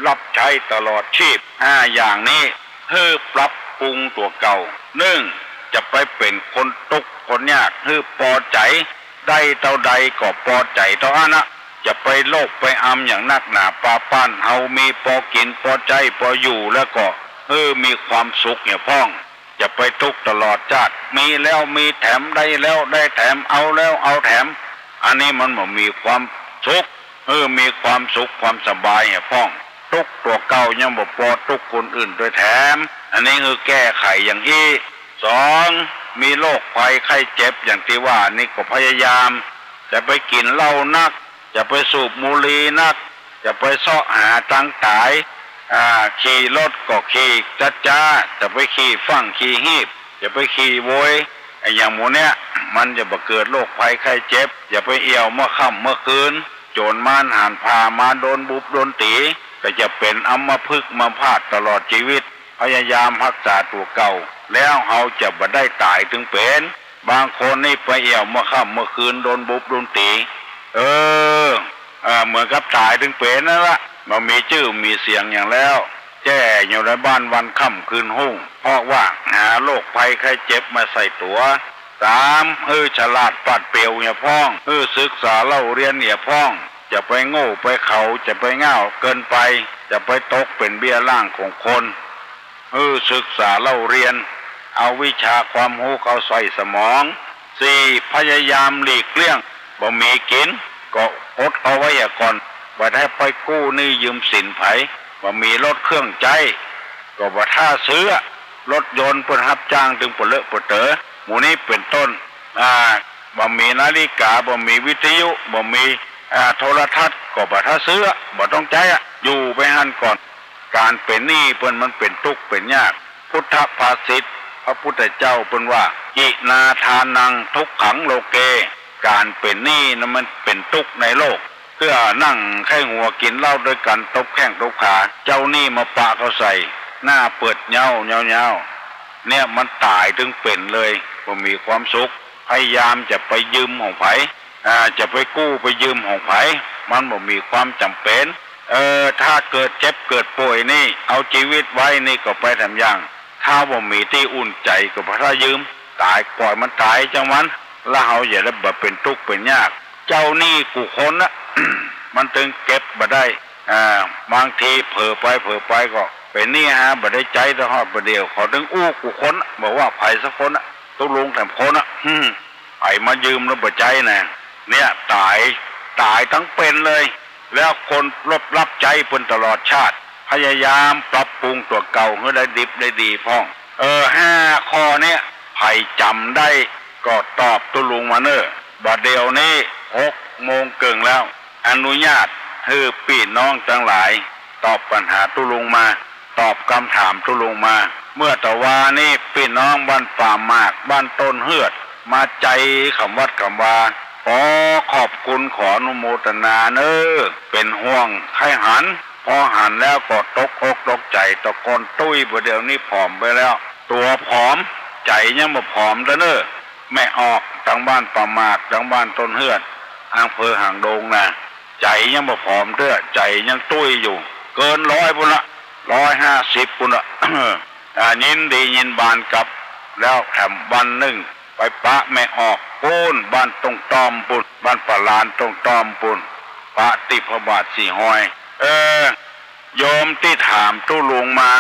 รับใจ๊ตลอดชีพ ห้าอย่างนี้หื้อปรับปรุงตั๋วเก่า นึ่ง จะไปเป๋นคนตุ๊กข์คนยาก หื้อปอใจ๋ ได้เต้าใดก็ปอใจ๋เต้าอั้นนะ จะไปโลภไปอำอย่างนักหนาปาป้าน เฮามีปอกิ๋นปอใจ๊ปออยู่แล้วก็หื้อมีความสุขเหียพ่อง จะไปตุ๊กข์ตลอดจ๊าด มีแล้วมีแถม ได้แล้วได้แถม เอาแล้วเอาแถม อันนี้มันบ่มีความสุข หื้อมีความสุขความสบายเหียพ่อง ตุ๊กข์ตั๋วเก่ายังบ่ปอตุ๊กข์คนอื่นตวยแถม อันนี้หื้อแก้ไขอย่างอี้ สอง มีโรคภัยไข้เจ็บอย่างตี้ว่านี่ก็พยายาม จะไปกิ๋นเหล้านัก จะไปสูบบุหรี่นัก จะไปเซาะหาตางต๋าย อ่า ขี่รถก็ขี่จ๊าๆ จะไปขี่ฟั่งขี่ฮีบ จะไปขี่โวย ไอ้อย่างหมู่เนี้ย มันจะบ่เกิดโรคภัยไข้เจ็บ อย่าไปเอี่ยวเมื่อค่ำเมื่อคืน โจรมารห่านผ่ามาโดนบุบโดนตี๋ ก็จะเป๋นอัมพฤกษ์อัมพาตตลอดจีวิต พยายามฮักษาตั๋วเก่า แล้วเฮาจะบ่ได้ต๋ายตึงเป๋น บางคนนี่ไปเอี่ยวเมื่อค่ำเมื่อคืนโดนบุบโดนตี๋ เออ เออ เหมือนกับต๋ายตึงเป๋นนั่นละ บ่มีจื้อมีเสียงหยังแล้ว แจ้อยู่ในบ้านวันค่ำคืนฮุ่ง เพราะว่าหาโรคภัยไข้เจ็บมาใส่ตั๋ว สาม หื้อฉลาดปราดเปรียวเหียพ่อง หื้อศึกษาเล่าเรียนเหียพ่อง จะไปโง่ไปเขลา จะไปง่าวเกินไป จะไปตกเป๋นเบี้ยล่างของคน หื้อศึกษาเล่าเรียน เอาวิชาความฮู้เข้าใส่สมอง สี่ พยายามหลีกเลี่ยง บ่มีกิ๋นก็อดเอาไว้เหียก่อน บ่ได้ไปกู้หนี้ยืมสินใผ บ่มีรถเครื่องใจ๊ ก็บ่ถ้าซื้อ รถยนต์เปิ้นฮับจ้างตึงปะเลอะปะเต๋อ หมู่นี้เป๋นต้น อ่า บ่มีนาฬิกา บ่มีวิทยุ บ่มี อ่า โทรทัศน์ ก็บ่ถ้าซื้อ บ่ต้องใจ๊อะ อยู่ไปหั้นก่อน ก๋านเป๋นหนี้เปิ้นมันเป๋นตุ๊กข์เป๋นยาก พุทธภาษิต พระพุทธเจ้าเปิ้นว่า อินาทานังทุกขังโลเก ก๋านเป๋นหนี้นั้นมันเป๋นตุ๊กข์ในโลก เตื้อนั่งไข้หัวกิ๋นเหล้าตวยกั๋นตบแข้งตบขา เจ้าหนี้มาปะเข้าใส่ หน้าเปิดเย้าเย้าเย้า เนี่ยมันต๋ายตึงเป๋นเลย บ่มีความสุข พยายามจะไปยืมของใผ อ่า จะไปกู้ไปยืมของใผ มันบ่มีความจ๋ำเป๋น เออ ถ้าเกิดเจ็บเกิดป่วยนี่ เอาจีวิตไว้นี่ก็ไปแถมอย่าง ถ้าบ่มีตี้อุ่นใจ๋ก็บ่ถ้ายืม ต๋าย ป่อยมันต๋ายจังมัน แล้วเฮาจะได้บ่เป๋นตุ๊กข์เป๋นยาก เจ้าหนี้กู้คนน่ะ มันตึงเก็บบ่ได้ อ่า บางทีเผลอไปเผลอไปก็เป๋นหนี้หาบ่ได้ใจ๊ตะฮอดบ่าเดี่ยว เขาตึงอู้กู้คนน่ะ บ่ว่าใผสักคนน่ะ ตุ๊ลุงแถมคนน่ะ อืม ใผมายืมแล้วบ่ใจ๊นะ เนี่ยต๋าย ต๋ายตึงเป๋นเลย แล้วคนลบลับใจ๊เปิ้นตลอดชาติ พยายามปรับปรุงตั๋วเก่าหื้อได้ดิบได้ดีพ่อง เออ ห้าข้อเนี้ย ใผจ๋ำได้ก็ตอบตุ๊ลุงมาเน่อ บ่าเดี่ยวนี้หกโมงเกิ่งแล้ว อนุญาตหื้อปี้น้องตังหลาย ตอบปัญหาตุ๊ลุงมา ตอบกำถามตุ๊ลุงมา เมื่อตะวานี้ปี้น้องบ้านป่าหมาก บ้านต้นเฮือด มาใจ๋กำวัดกำวา ขอขอบคุณขออนุโมตนาเน่อ เป๋นห่วงใค่หัน พอหันแล้วก็ตกอกตกใจ๋ ตะกอนตุ้ย บ่าเดี่ยวนี้ผอมไปแล้ว ตั๋วผอม ใจ๋ยังบ่ผอมเตื้อเน่อ แม่ออก ตังบ้านป่าหมาก ตังบ้านต้นเฮือด อำเภอหางดงนะ ใจ๋ยังบ่ผอมเตื้อ ใจ๋ยังตุ้ยอยู่ เกินร้อยปู้นละ ร้อยห้าสิบปู้นละ อ่า ยินดียินบานกับ แล้วแถมวันนึ่งไปปะแม่ออกปู้น บ้านต้งต้อมปู้น บ้านป่าลานต้งต้อมปู้น ปะตี้พระบาทสี่ห้อย เออ โยมตี้ถามตุ๊ลุงมา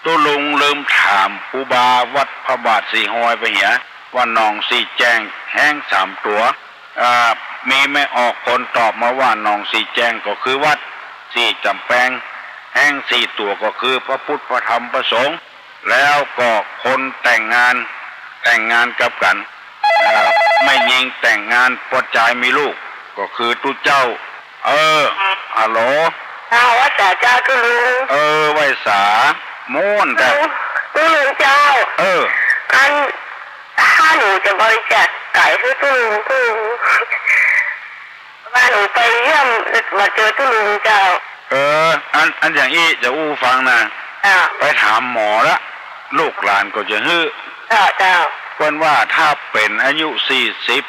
ตุ๊ลุงลืมถามครูบาวัดพระบาทสี่ห้อยไปเหีย ว่าหนองสี่แจ้งแฮ้งสามตั๋ว อ่า มีแม่ออกคนตอบมาว่าหนองสี่แจ้งก็คือวัด สี่จ๋ำแปงแฮ้งสี่ตั๋วก็คือพระพุทธ พระธรรม พระสงฆ์ แล้วก็คนแต่งงาน แต่งงานกับกั๋น เอ่อ แม่ญิงแต่งงานปอจายมีลูก ก็คือตุ๊เจ้า เออ ฮัลโหล อ้าว ไหว้สาเจ้าตุ๊ลุง เออ ไหว้สา ม่วนแต่ ตุ๊ลุง ตุ๊ลุงเจ้า เออ อัน ถ้าหนูจะบริจาคไตหื้อตุ๊ลุง ตุ๊ลุง ว่าหนูไปเยี่ยมบ่เจอตุ๊ลุงเจ้า เออ อัน อันอย่างอี้จะอู้ฟังนะ เจ้า ไปถามหมอละ ลูกหลานก็จะหื้อ เจ้า เจ้า เปิ้นว่าถ้าเป๋นอายุสี่สิบ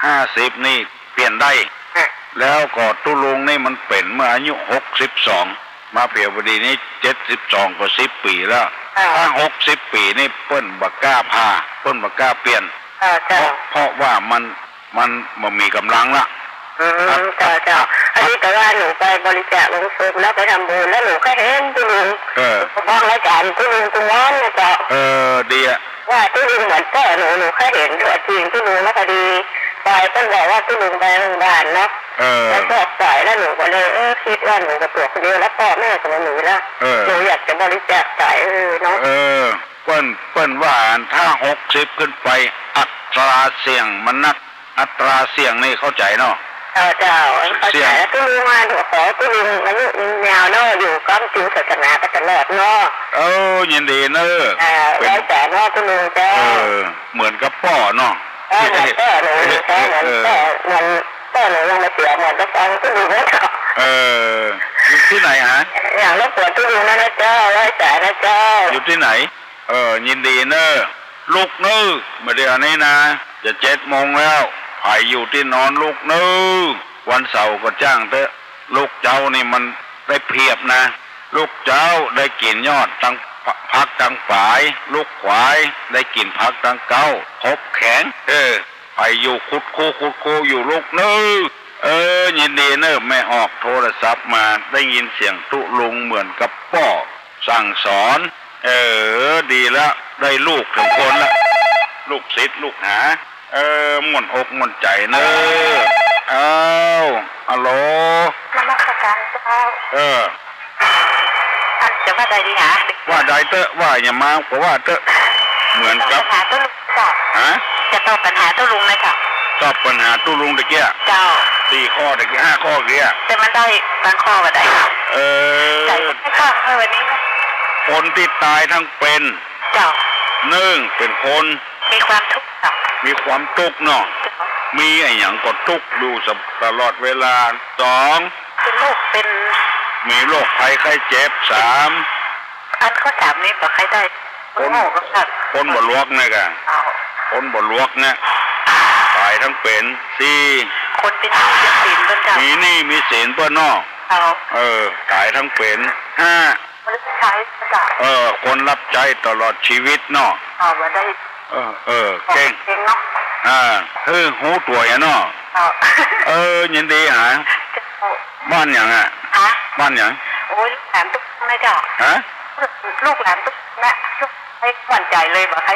ห้าสิบนี่เปลี่ยนได้ ฮะ แล้วก็ตุ๊ลุงนี่มันเป๋นเมื่ออายุหกสิบสอง มาเผียวพอดีนี่เจ็ดสิบสอง ก็สิบปี๋แล้ว เจ้า ถ้าหกสิบปี๋นี่เปิ้นบ่กล้าผ่า เปิ้นบ่กล้าเปลี่ยน เจ้า เจ้า เพราะ เพราะว่ามัน มันบ่มีก๋ำลังละ อืม ครับ เจ้า เจ้า อันนี้แต่ว่าหนูไปบริจาคโลงศพแล้วไปทำบุญ แล้วหนูก็เห็นตุ๊ลุง เออ ฟังรายก๋านตุ๊ลุงตุ๊กวันนะเจ้า เออ ดีอะ ว่าตุ๊ลุงเหมือนป้อหนู หนูเคยเห็นตัวจริงตุ๊ลุง แล้วพอดีไปเปิ้นบอกว่าตุ๊ลุงไปโรงพยาบาลเนาะ เออ แล้วก็ต๋าย แล้วหนูก็เลย เออ กึ๊ดว่าหนูก็ตั๋วคนเดียว แล้วป้อแม่ก็บ่มีแล้ว เออ หนูอยากจะบริจาคไต เออ เนาะ เออ เปิ้น เปิ้นว่าถ้าหกสิบขึ้นไป อัตราเสี่ยงมันนัก อัตราเสี่ยงนี่เข้าใจ๋เนาะ เออ เจ้า เข้าใจ๋ เสี่ยง ตุ๊ลุงว่าหนูขอตุ๊ลุงอายุยืนยาวเนาะ อยู่ก้ำกึ่งศาสนาไปตลอดเนาะ เออ ยินดีเน่อ เออ เป๋น ไหว้สาเนาะตุ๊ลุงเจ้า เออ เหมือนกับป้อเนาะ เออ เหมือนป้อหนู เออ เหมือนป้อ เหมือนป้อหนูยังมาเสีย เหมือนจะฟังตู้ลุงนะเจ้า เออ อยู่ตี้ไหนฮะ อย่างรบกวนตู้ลุงนะเจ้า ไหว้สานะเจ้า อยู่ตี้ไหน เออ ยินดีเน่อ ลุกเน่อ บ่าเดี่ยวนี้นะ จะเจ็ดโมงแล้ว ใผอยู่ตี้นอนลุกเน่อ วันเสาร์ก็จ้างเต๊อะ ลุกเจ๊านี่มันได้เปรียบนะ ลุกเจ๊าได้กิ๋นยอดตัง ผักตังป๋าย ลุกขวายได้กิ๋นผักตังเก๊า ครบแข็ง เออ ใผอยู่คุดคูคุดคูอยู่ลุกเน่อ เออ ยินดีเน่อ แม่ออกโทรศัพท์มา ได้ยินเสียงตู้ลุงเหมือนกับป้อสั่งสอน เออ ดีละ ได้ลูกสองคนละ ลูกศิษย์ลูกหา เออ ม่วนอกม่วนใจ๋เน่อ อ้าว ฮัลโหล นมัสการเจ้า เออ อันจะว่าใดดีหา ว่าใดเต๊อะ ว่าหยังมาก็ว่าเต๊อะ เหมือนกับ จะตอบปัญหาตู้ลุงเจ้า ฮะ จะตอบปัญหาตู้ลุงนะเจ้า ตอบปัญหาตู้ลุงตะเกียะ เจ้า สี่ข้อตะเกียะ ห้าข้อตะเกียะ แต่มันได้บางข้อบ่ได้ เออ ใจ๋ข้อเออ วันนี้ คนตี้ต๋ายตังเป๋น เจ้า นึ่ง เป๋นคน มีความตุ๊กข์เนาะ มีความตุ๊กข์เนาะ เจ้า มีอะหยังก็ตุ๊กข์อยู่ตลอดเวลา สอง เป๋นโรค เป๋น มีโรคภัยไข้เจ็บ สาม อันข้อสามนี่บ่ใค่ได้ คน โง่ก็สัตว์ คนบ่หลวกเนี่ยกะ อ้าว คนบ่หลวกเนี่ย ต๋ายตังเป๋น สี่ คนมีหนี้มีสินเปิ้นเจ้า มีหนี้มีสินเปิ้นเนาะ อ้าว เออ ต๋ายตังเป๋น ห้า คนรับใจ๊เจ้า เออ คนรับใจ๊ตลอดชีวิตเนาะ อ้าว บ่ได้ เออ เออ เก่ง เก่งเนาะ อ่า เออ ฮู้ตั๋วเหียเนาะ อ้าว เออ ยินดีหา เจ้า บ้านหยังอะ ฮะ บ้านหยัง โอ้ย ลูกหลานตุ๊กนะเจ้า ฮะ ลูกหลานตุ๊กนะ ลูกไม่มั่นใจ๋เลย บ่ใค่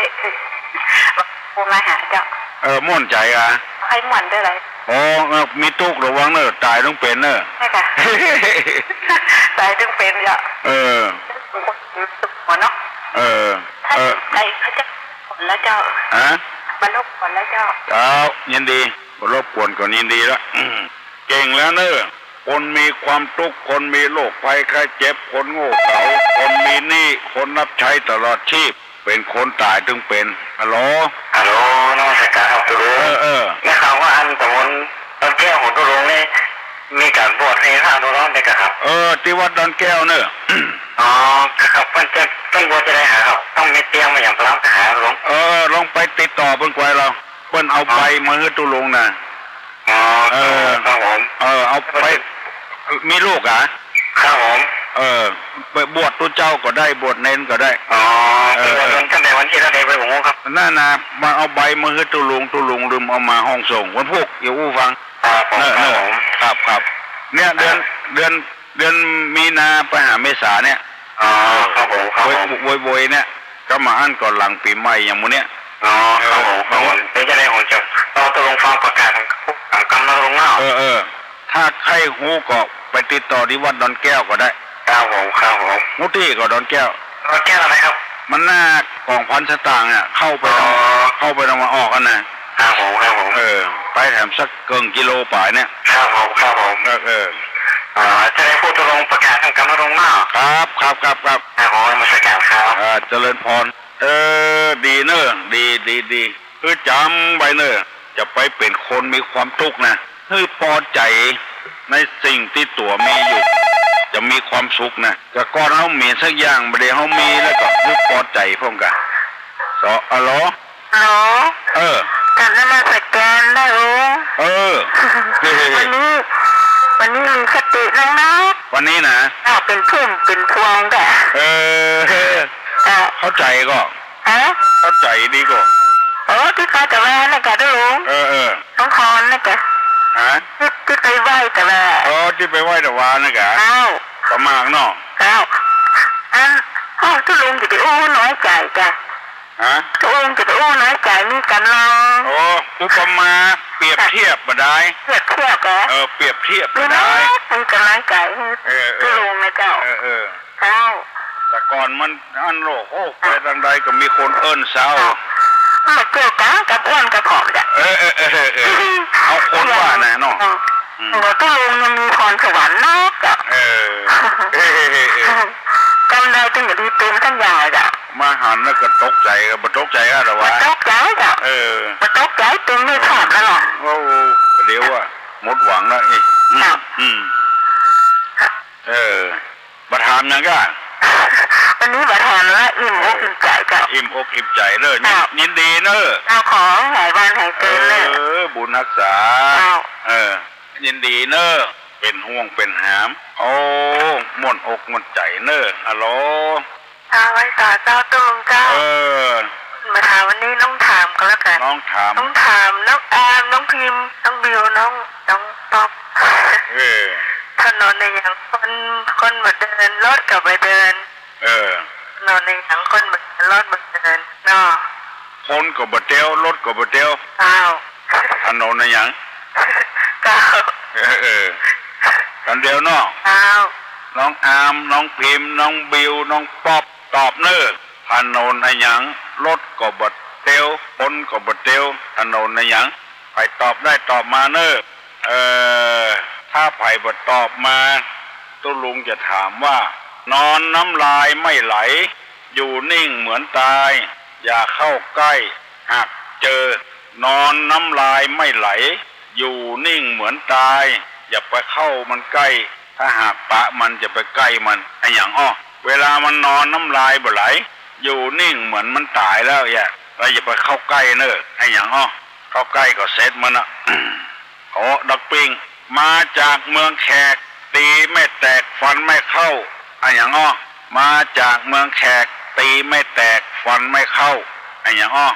บ่มาหาเจ้า เออ ม่วนใจ๋อะ ใค่ม่วนด้วยเลย อ๋อ เออ มีตุ๊กระวังเน่อ ต๋ายตังเป๋นเน่อ ใช่ค่ะ ต๋ายตังเป๋นเจ้า เออ ตุ๊กหัวเนาะ เออ เออ ใครเขาจะขนแล้วเจ้า ฮะ มารบกวนแล้วเจ้า เจ้า ยินดี บ่รบกวนก็ยินดีละ อืม เก่งแล้วเน่อ คนมีความตุ๊กข์ คนมีโรคภัยไข้เจ็บ คนโง่เขลา คนมีหนี้ คนรับใจ๊ตลอดชีพ เป๋นคนต๋ายตังเป๋น ฮัลโหล ฮัลโหล นมัสการครับตู้ลุง เออ เออ ได้ข่าวว่าอันต๋ำบลดอนแก้วของตู้ลุงนี่ มีก๋านบวชให้พระดูร้อนได้กะครับ เออ ตี้วัดดอนแก้วเน่อ อ๋อ ครับ เปิ้นจะ เปิ้นบวชจะได้หาครับ ต้องมีเตรียมมาอย่างพระทหารหลวง เออ ลองไปติดต่อเปิ้นกวยลาว เปิ้นเอาใบมาหื้อตู้ลุงนะ อ๋อ เออ ครับผม เออ เอาไป มีลูกอะ ครับผม เออ ไปบวชตุ๊เจ้าก็ได้ บวชเณรก็ได้ อ๋อ เออ เออ ตั้งแต่วันตี้เท่าใดไปผมครับ นั่นนะ มาเอาใบมาหื้อตู้ลุง ตู้ลุงลืมเอามาห้องสงฆ์ วันพูก เดี๋ยวอู้ฟัง ครับผม เนอะ ครับผม เนอะ ครับ ครับ เนี่ย เดือน อ่า เดือน เดือนมีนาไปหาเมษาเนี่ย อ๋อ ครับผม ครับผม โวย โวย โวยเนี่ย ก็มาอั้นก่อนหลังปี๋ใหม่อย่างหมู่เนี้ย อ๋อ ครับผม ครับผม เดี๋ยวจะได้ผมจะรอตู้ลุงฟังประกาศของกำนันลุงเนาะ เออ เออ ถ้าใค่ฮู้ก็ไปติดต่อตี้วัดดอนแก้วก็ได้ ครับผม ครับผม ฮู้ตี้ก่อดอนแก้ว ดอนแก้วอะไรครับ มันหน้ากองพันสตางค์อะ เข้าไปตะวัน อ๋อ เข้าไปตะวันออกอะนะ ครับผม ครับผม เออ ไปแถมสักเกิ่งกิโลป๋ายเนี่ย ครับผม ครับผม เออ เออ อ่า จะได้พูดตกลงประกาศทางกำนันลุงเนาะ ครับ ครับ ครับ ครับ ครับผม นมัสการครับ อ่า เจริญพร เออ ดีเน่อ ดี ดี ดี คือจ๋ำไว้เน่อ จะไปเป๋นคนมีความตุ๊กข์นะ หื้อปอใจ๋ในสิ่งตี้ตั๋วมีอยู่ จะมีความสุขนะ แต่ก่อนเฮาบ่มีสักอย่าง บ่าเดี่ยวเฮามีแล้วก็หื้อปอใจ๋พ่องกะ สอ อะโหล ฮัลโหล เออ กราบนมัสการนะลุง เออ วันนี้ วันนี้มีสตินักนะ วันนี้นะ อ้าว เป๋นพุ่มเป๋นพวงกะ เออ อ่ะ เข้าใจ๋ก่อ ฮะ เข้าใจ๋ดีก่อ โอ้ ตี้ไปตะวานะกะลุง เออ เออ น้องพรนะกะ ฮะ ตี้ ตี้ไปไหว้ตะวา อ๋อ ตี้ไปไหว้ตะวานะกะ อ้าว ประมาทเนาะ อ้าว อัน อ้าว ตี้ลุงจะไปอู้น้อยใจ๋กะ ฮะ ตี้ลุงจะไปอู้น้อยใจ๋ มีก๋ำลัง โอ้ อุปมา เปรียบเทียบบ่าดาย เปรียบเทียบเหรอ เออ เปรียบเทียบบ่าดาย มีก๋ำลังใจ๋ เออ เออ ตี้ลุงนะเจ้า เออ เออ เจ้า แต่ก่อนมันอันโลก โอ้ ไปตางใดก็มีคนเอิ้นเซ้า มันเกี่ยวกั๋นกับอ้วนกับผอมจ้ะ เออ เออ เออ เออ เอาคนว่านะเนาะ เออ อืม ตี้ลุงยังมีพรสวรรค์นักจ้ะ เออ เออ เออ เออ กำใดตึงจะดีเต็มตังอย่างเลยจ้ะ มาหันแล้วก็ตกใจ๋ บ่ตกใจ๋อะ แต่ว่า บ่ตกใจ๋เจ้า เออ บ่ตกใจ๋ เป๋นมิจฉาบแล้วเนาะ โอ้ เดี๋ยวว่าหมดหวังแล้ว เอ๊ะ อืม เจ้า อืม เออ บ่ถามหยังก้า วันนี้บ่ถามแล้ว อิ่มอกอิ่มใจ๋เจ้า อิ่มอกอิ่มใจ๋เน่อ เจ้า ยินดีเน่อ เจ้า ขอหายวันหายเซินเน่อ เออ บุญฮักษา เจ้า เออ ยินดีเน่อ เป๋นห่วงเป๋นหาม โอ้ ม่วนอกม่วนใจ๋เน่อ ฮัลโหล เจ้า ไหว้สาเจ้า ตุ๊ลุงเจ้า เออ บ่ถาม วันนี้น้องถามก็แล้วกั๋น น้องถาม น้องถาม น้องอาร์ม น้องพิมพ์ น้องบิว น้อง น้องป๊อป เออ ถนนอะหยัง คน คนบ่เตียว รถก็บ่เตียว เออ ถนนอะหยัง คนบ่เตียว รถบ่เตียวเนาะ คนก็บ่เตียว รถก็บ่เตียว เจ้า ถนนอะหยัง เจ้า เออ เออ กั๋นเดียวเนาะ เจ้า น้องอาร์ม น้องพิมพ์ น้องบิว น้องป๊อป ตอบเน่อ ถนนอะหยัง รถก็บ่เตียว คนก็บ่เตียว ถนนอะหยัง ใผตอบได้ตอบมาเน่อ เออ ถ้าใผบ่ตอบมา ตุ๊ลุงจะถามว่า นอนน้ำลายไม่ไหล อยู่นิ่งเหมือนตาย อย่าเข้าใกล้ หากเจอ นอนน้ำลายไม่ไหล อยู่นิ่งเหมือนตาย อย่าไปเข้ามันใกล้ ถ้าหากปะมัน อย่าไปใกล้มัน อะหยังอ้อ เวลามันนอนน้ำลายบ่ไหล อยู่นิ่งเหมือนมันต๋ายแล้ว อย่า แล้วอย่าไปเข้าใกล้เน่อ อะหยังอ้อ เข้าใกล้ก็เสร็จมันอะ โอ้ ดักปิ้ง มาจากเมืองแขก ตีไม่แตกฟันไม่เข้า อะหยังอ้อ มาจากเมืองแขก ตีไม่แตกฟันไม่เข้า อะหยังอ้อ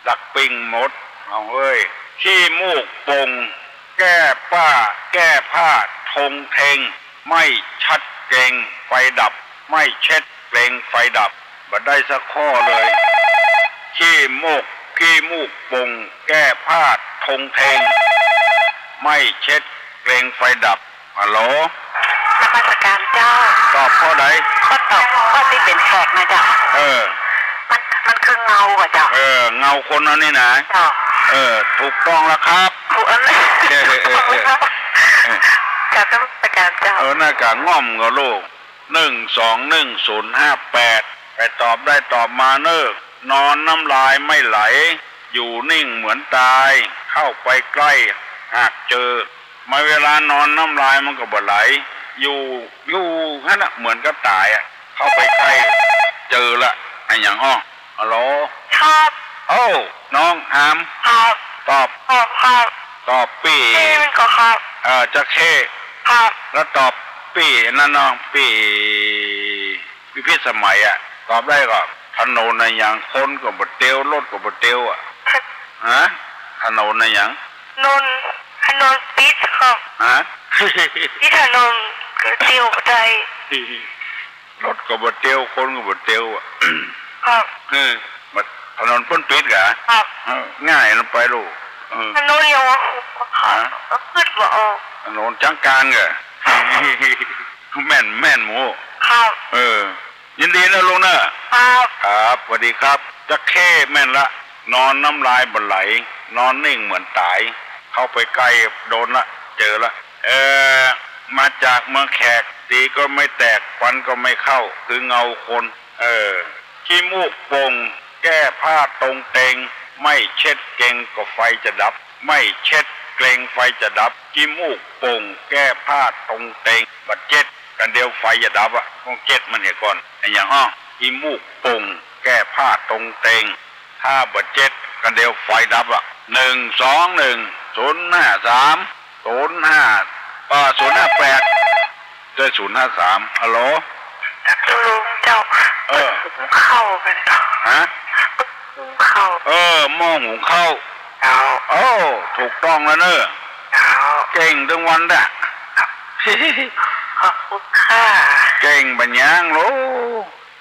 ดักปิ้งหมด เอาเฮ้ย ขี้มูกโป่ง แก้ป้า แก้ผ้า ทงเทง ไม่ชัดเกรงไฟดับ ไม่เช็ดเกรงไฟดับ บ่ได้สักข้อเลย ขี้มูก ขี้มูกโป่ง แก้ผ้า ทงเทง ไม่เช็ดเกรงไฟดับ ฮัลโหล นมัสการเจ้า ตอบข้อใด ข้อตอบ ข้อตี้เป๋นแขกนะเจ้า เออ มัน มันคือเงาอะเจ้า เออ เงาคนอันนี้นะ เจ้า เออ ถูกต้องแล้วครับ ถูกอันนั้น เออ เออ เออ เออ กราบนมัสการเจ้า เออ หน้ากากง่อมก็ลูก หนึ่งสองหนึ่งศูนย์ห้าแปด ใผตอบได้ตอบมาเน่อ นอนน้ำลายไม่ไหล อยู่นิ่งเหมือนตาย เข้าไปใกล้ หากเจอ มาเวลานอนน้ำลายมันก็บ่ไหล อยู่ อยู่หั้นน่ะ เหมือนกับต๋ายอะ เข้าไปใกล้ เจอละ อะหยังอ้อ ฮัลโหล ครับ โอ้ น้องอาร์ม ครับ ตอบ ตอบครับ ตอบปี้ ปี้มันก็ครับ เอ่อ จระเข้ ครับ แล้วตอบปี้นั่นเนาะ ปี้ พิพิธสมัยอะ ตอบได้ก็ ถนนอะหยัง คนก็บ่เตียว รถก็บ่เตียวอะ ฮะ ถนนอะหยัง ถนน ถนนปิดครับ ฮะ ปิดถนนก็เตียวบ่ได้ รถก็บ่เตียว คนก็บ่เตียวอะ ครับ เออ บัดถนนเปิ้นปิดกะ ครับ เออ ง่ายลงไปลูก เออ ถนนเดียวอะ ฮะ คิดบ่ออก ถนนจังกานกะ แม่น แม่นหมู ครับ เออ ยินดีนะลุงนะ ครับ ครับ สวัสดีครับ จระเข้แม่นละ นอนน้ำลายบ่ไหล นอนนิ่งเหมือนต๋าย เข้าไปใกล้โดนละ เจอละ เอ่อ มาจากเมืองแขก ตีก็ไม่แตก ฟันก็ไม่เข้า คือเงาคน เออ ขี้มูกโป่ง แก้ผ้าตรงเตง ไม่เช็ดเกงก็ไฟจะดับ ไม่เช็ดเกงไฟจะดับ ขี้มูกโป่ง แก้ผ้าตรงเตง บ่เช็ด กั๋นเดียวไฟจะดับอะ ต้องเช็ดมันเหียก่อน อะหยังอ้อ ขี้มูกโป่ง แก้ผ้าตรงเตง ถ้าบ่เช็ด กั๋นเดียวไฟดับอะ หนึ่งสองหนึ่งศูนย์ห้าสาม ศูนย์ห้า เอ่อ ศูนย์ห้าแปด ด้วย ศูนย์ห้าสาม ฮัลโหล ลุงเจ้า เออ หุงข้าวแม่นเจ้า ฮะ หุงข้าว เออ หม้อหุงข้าว เจ้า โอ้ ถูกต้องแล้วเน่อ เจ้า เก่งตึงวันน่ะ ขอบคุณค่ะ เก่งบ่าหยังโล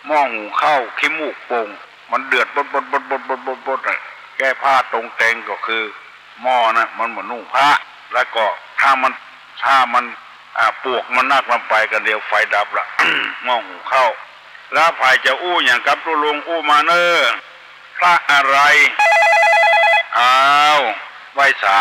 หม้อหุงข้าว ขี้มูกโป่ง มันเดือดบดๆๆๆๆๆ อะ แก้ผ้าตรงเตงก็คือ หม้อน่ะ มันบ่นุ่งผ้า แล้วก็ถ้ามัน ถ้ามัน อ่า ปวกมันนักลงไป กั๋นเดียวไฟดับละ หม้อหุงข้าว แล้วใผจะอู้หยังกับตุ๊ลุงอู้มาเน่อ พระอะไร อ้าว ไหว้สา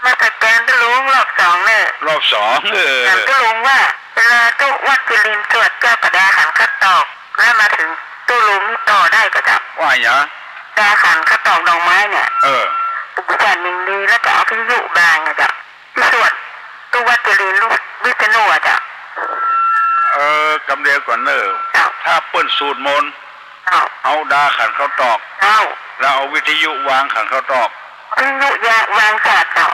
นมัสการตุ๊ลุงรอบสองเน่อ รอบสอง เออ ถามตุ๊ลุงว่า เวลาตุ๊วัดจุลินทร์สวดเจ้าปัญญาขันธ์คัดตอก แล้วมาถึงตุ๊ลุงนี่ต่อได้ ก็เจ้า ว่าหยัง ดาขันข้าวตอกดอกไม้เนี่ย เออ ปู่จันทร์ยินดี แล้วก็เอาวิทยุวางอะเจ้า ที่สวดตุ๊วัจจรีย์ลูกวิษณุอะเจ้า เออ กำเดียวก่อนเน่อ เจ้า ถ้าเปิ้นสูตรมนต์ เจ้า เอาดาขันข้าวตอก เจ้า แล้วเอาวิทยุวางขันข้าวตอก วิทยุยะ วางสาดเจ้า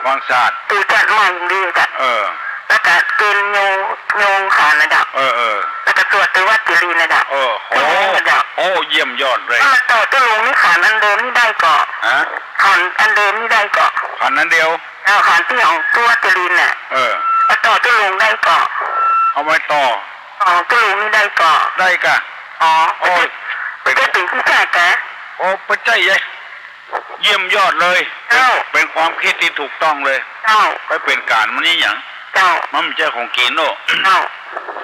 วางสาด ปู่จันทร์มาอย่างดีเจ้า เออ แล้วก็เกณฑ์โยง โยงขันนะเจ้า เออ เออ แล้วก็สวดตุ๊วัจจรีย์นะเจ้า เออ โอ้ เจ้า โอ้ เยี่ยมยอดเลย ถ้ามาต่อตุ๊ลุงนี่ขันอันเดิมนี่ได้ก่อ ฮะ ขันอันเดิมนี่ได้ก่อ ขันอันเดียว เออ ขันตี้ของตุ๊วัจจรีย์น่ะ เออ มาต่อตุ๊ลุงได้ก่อ เอาไว้ต่อ อ๋อ ตุ๊ลุงนี่ได้ก่อ ได้กะ อ๋อ โอ้ย เปิ้นจะ เปิ้นจะเป๋นขี้สร้างกะ โอ้ เปิ้นใจ้ใหญ่ เยี่ยมยอดเลย เจ้า เป๋น เป๋นความกึ๊ดตี้ถูกต้องเลย เจ้า ไปเป๋นก๋านมันนี่หยัง เจ้า มันบ่ใจ้ของกิ๋นเนาะ เจ้า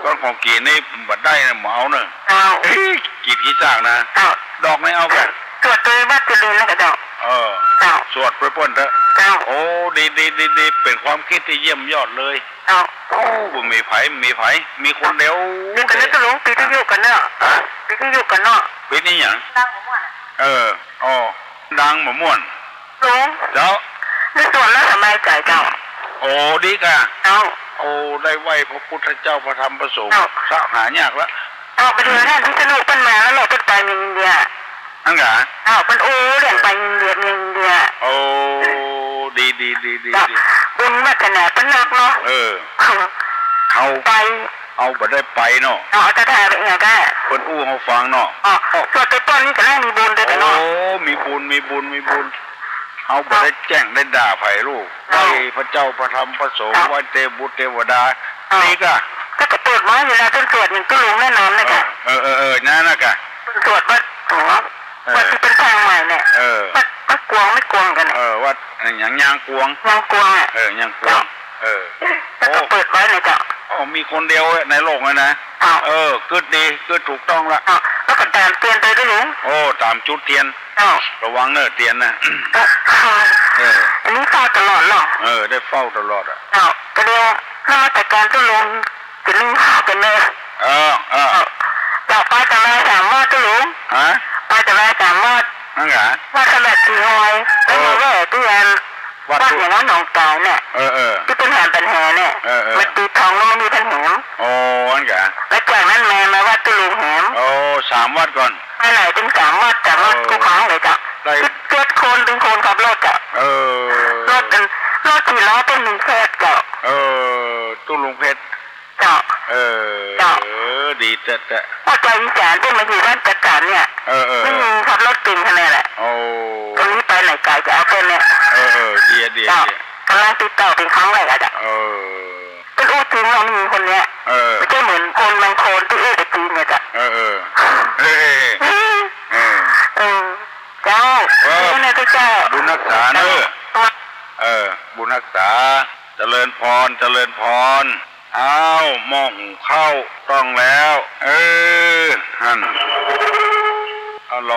ก้อนของกิ๋นนี่บ่ได้นะ บ่เอาเน่อ เจ้า เฮ้ย กรีดขี้สร้างนะ เจ้า ดอกนี่เอากะ สวดตุ๊วัจจรีย์นะกะเจ้า เออ เจ้า สวดไปเปิ้นเต๊อะ เจ้า โอ้ ดี ดี ดี ดี เป๋นความกึ๊ดตี้เยี่ยมยอดเลย เจ้า โอ้ บ่มีใผ บ่มีใผ มีคนเดียว เดี๋ยวก่อนเน่อตุ๊ลุง ปิดวิทยุก่อนเน่อ ฮะ ปิดวิทยุก่อนเนาะ ปิดนี่หยัง ดังบ่ม่วนอะ เออ อ๋อ ดังบ่ม่วน ลุง เจ้า นี่สวดแล้วสบายใจ๋เจ้า โอ้ ดีกะ เจ้า โอ้ ได้ไหว้พระพุทธเจ้า พระธรรม พระสงฆ์ เจ้า สะหายากละ เจ้า ไปดูนั่นพิษณุเปิ้นมาแล้วเนาะ เปิ้นไปเมืองอินเดีย อั้นกะ เจ้า เปิ้นอู้เรื่องไปอินเดีย เมืองอินเดีย โอ้ ดี ดี ดี ดี เจ้า ดี บุญวาสนาเปิ้นนักเนาะ เออ เฮา ไป เฮาบ่ได้ไปเนาะ เฮาจะถ่ายไปเองก็ เปิ้นอู้เฮาฟังเนาะ อ๋อ สวดไปเปิ้นนี่ก็ได้มีบุญด้วยกันเนาะ โอ้ มีบุญ มีบุญ มีบุญ เฮาบ่ได้แจ้งได้ด่าใผลูก เออ ไหว้พระเจ้าพระธรรมพระสงฆ์ เออ ไหว้เตวบุตรเตวดา เออ นี่กะ ก็จะเปิดไว้เวลาเปิ้นสวดอย่างตุ๊ลุงแน่นอนนะกะ เออ เออ เออ เออ นั่นนะกะ เปิ้นสวดวัด อ๋อ เออ วัดตี้เปิ้นสร้างใหม่เนี่ย เออ วัด วัดกวง ไม่กวงกันเนี่ย เออ วัด เอ่อ หยัง ยางกวง ยางกวงอะ เออ ยางกวง เจ้า เออ แล้วก็ โอ้ เปิดไว้นะเจ้า โอ้ มีคนเดียวในโลกเลยนะ เจ้า เออ กึ๊ดดี กึ๊ดถูกต้องละ เจ้า แล้วก็ต๋ามเตียนไปตุ๊ลุง โอ้ ต๋ามจุดเตียน เจ้า ระวังเน่อเตียนนะ เจ้า เออ อันนี้เฝ้าตลอดเนาะ เออ ได้เฝ้าตลอดอะ เจ้า ก็เดี๋ยวนมัสก๋านตุ๊ลุง จะนึ่งข้าวกั๋นเน่อ เออ เออ เจ้า ไปตะวายสามวัดตุ๊ลุง ฮะ ไปตะวายสามวัด อั้นกะ วัดสะแหมดสีหอย แล้วมาแว่ตี้อัน วัด วัดอย่างนั้นหนองกายเนี่ย เออ เออ ตี้เปิ้นแหมปัญหาเนี่ย เออ เออ มันตีทองแล้วมันมีปัญหา โอ้ อั้นกะ แล้วจากนั้นมา มาวัดตุ๊ลุงแหม โอ้ สามวัดก่อน ไปไหนเป๋นสามวัด สามวัด เออ กู้ครั้งเลยเจ้า ได้ เจ็ดคน เป๋นคนขับรถเจ้า เออ รถอัน รถสี่ล้อเปิ้นมีแคบเจ้า เออ ตุ๊ลุงเพชร เจ้า เออ เจ้า ดีแต๊ๆ พอจาวอีสานเปิ้นมาอยู่บ้านจัดสรรเนี่ย เออ เออ ไม่มีขับรถเก๋งขนาดแหละ โอ้ ตรงนี้ไปไหนไกลจะเอาเปิ้นเนี่ย เออ เออ ดีอะ ดีอะ เจ้า ดีอะ ก๋ำลังติดต่อเป๋นครั้งแรกอะเจ้า เออ เปิ้นอู้จริงว่ามีคนเนี้ย เออ บ่ใจ้เหมือนคนบางคนตี้อู้บ่จริงเนี่ยเจ้า เออ เออ เออ เออ เออ เจ้า เออ นี่นะเจ้า บุญฮักษาเน่อ เออ บุญฮักษา เจริญพร เจริญพร อ้าว หม้อหุงข้าวต้องแล้ว เออ หั่น ฮัลโหล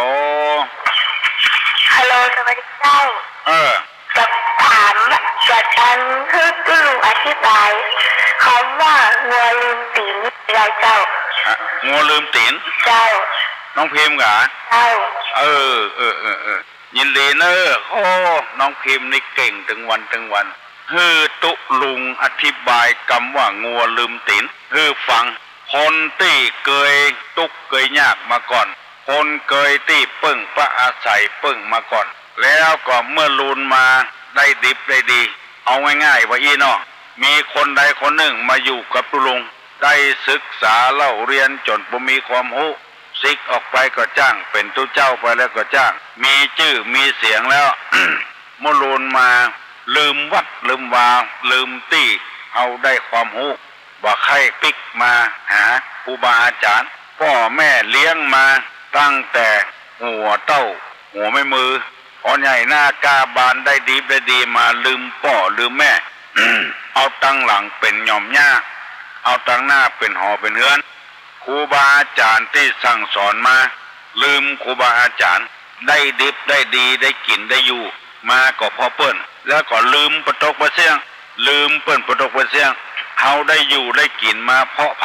ฮัลโหล สวัสดีเจ้า เออ จะถาม จะถามหื้อตุ๊ลุงอธิบายกำว่างัวลืมตี๋นนี่ได้เจ้า ฮะ งัวลืมตี๋น เจ้า น้องพิมพ์กา เจ้า เออ เออ เออ เออ ยินดีเน่อ โอ้ น้องพิมพ์นี่เก่งตึงวันตึงวัน หื้อตุ๊ลุงอธิบายกำว่างัวลืมตี๋นหื้อฟัง คนตี้เกยตุ๊กข์เกยยากมาก่อน คนเกยตี้เปิ้งปะอาศัยเปิ้งมาก่อน แล้วก็เมื่อลูนมาได้ดิบได้ดี เอาง่ายๆ ว่าอี้เนาะ มีคนใดคนนึ่งมาอยู่กับตุ๊ลุง ได้ศึกษาเล่าเรียนจ๋นบ่มีความฮู้ สึกออกไปก็จ้าง เป๋นตุ๊เจ้าไปแล้วก็จ้าง มีจื้อมีเสียงแล้ว เมื่อลูนมา ลืมวัดลืมวา ลืมตี้เฮาได้ความฮู้ บ่ใค่ปิ๊กมาหาครูบาอาจ๋ารย์ ป้อแม่เลี้ยงมาตั้งแต่หัวเต้าหัวแม่มือ พอใหญ่หน้ากล้าบานได้ดีได้ดีมาลืมป้อลืมแม่ เอาตังหลังเป๋นหย่อมหญ้า เอาตังหน้าเป๋นหอเป๋นเฮือน ครูบาอาจ๋ารย์ตี้สั่งสอนมา ลืมครูบาอาจ๋ารย์ ได้ดิบได้ดีได้กิ๋นได้อยู่มาก็เพราะเปิ้น แล้วก็ลืมปะตกปะเสี้ยง ลืมเปิ้นปะตกปะเสี้ยง เฮาได้อยู่ได้กิ๋นมาเพราะใผ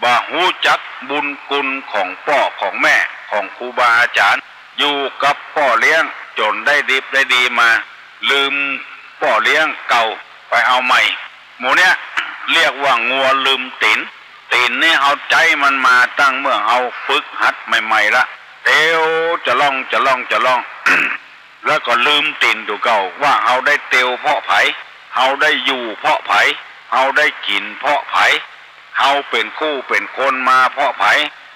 บ่ฮู้จักบุญคุณของป้อของแม่ ของครูบาอาจ๋ารย์ อยู่กับป้อเลี้ยงจ๋นได้ดิบได้ดีมา ลืมป้อเลี้ยงเก่าไปเอาใหม่ หมู่เนี้ยเรียกว่างัวลืมตี๋น ตี๋นนี่เฮาใจ๊มันมาตั้งเมื่อเฮาฝึกหัดใหม่ๆ ละ เตียวจะล่องจะล่องจะล่อง แล้วก็ลืมตี๋นตั๋วเก่า ว่าเฮาได้เตียวเพราะใผ เฮาได้อยู่เพราะใผ เฮาได้กิ๋นเพราะใผ เฮาเป๋นคู่เป๋นคนมาเพราะใผ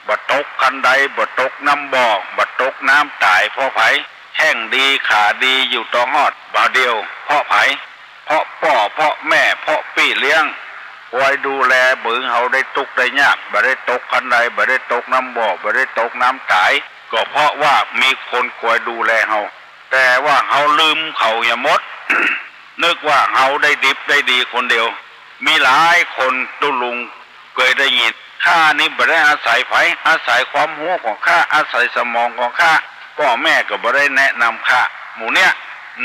บ่ตกคันได บ่ตกน้ำบ่อ บ่ตกน้ำต๋ายเพราะใผ แข้งดีขาดีอยู่ต่อฮอดบ่าเดี่ยวเพราะใผ เพราะป้อ เพราะแม่ เพราะปี้เลี้ยง คอยดูแล บ่หื้อเฮาได้ตุ๊กข์ได้ยาก บ่ได้ตกคันได บ่ได้ตกน้ำบ่อ บ่ได้ตกน้ำต๋าย ก็เพราะว่ามีคนคอยดูแลเฮา แต่ว่าเฮาลืมเขาเหียหมด นึกว่าเฮาได้ดิบได้ดีคนเดียว มีหลายคน ตุ๊ลุงเกยได้ยิน ข้านี่บ่ได้อาศัยใผ อาศัยความฮู้ของข้า อาศัยสมองของข้า ป้อแม่ก็บ่ได้แนะนำข้า หมู่เนี้ย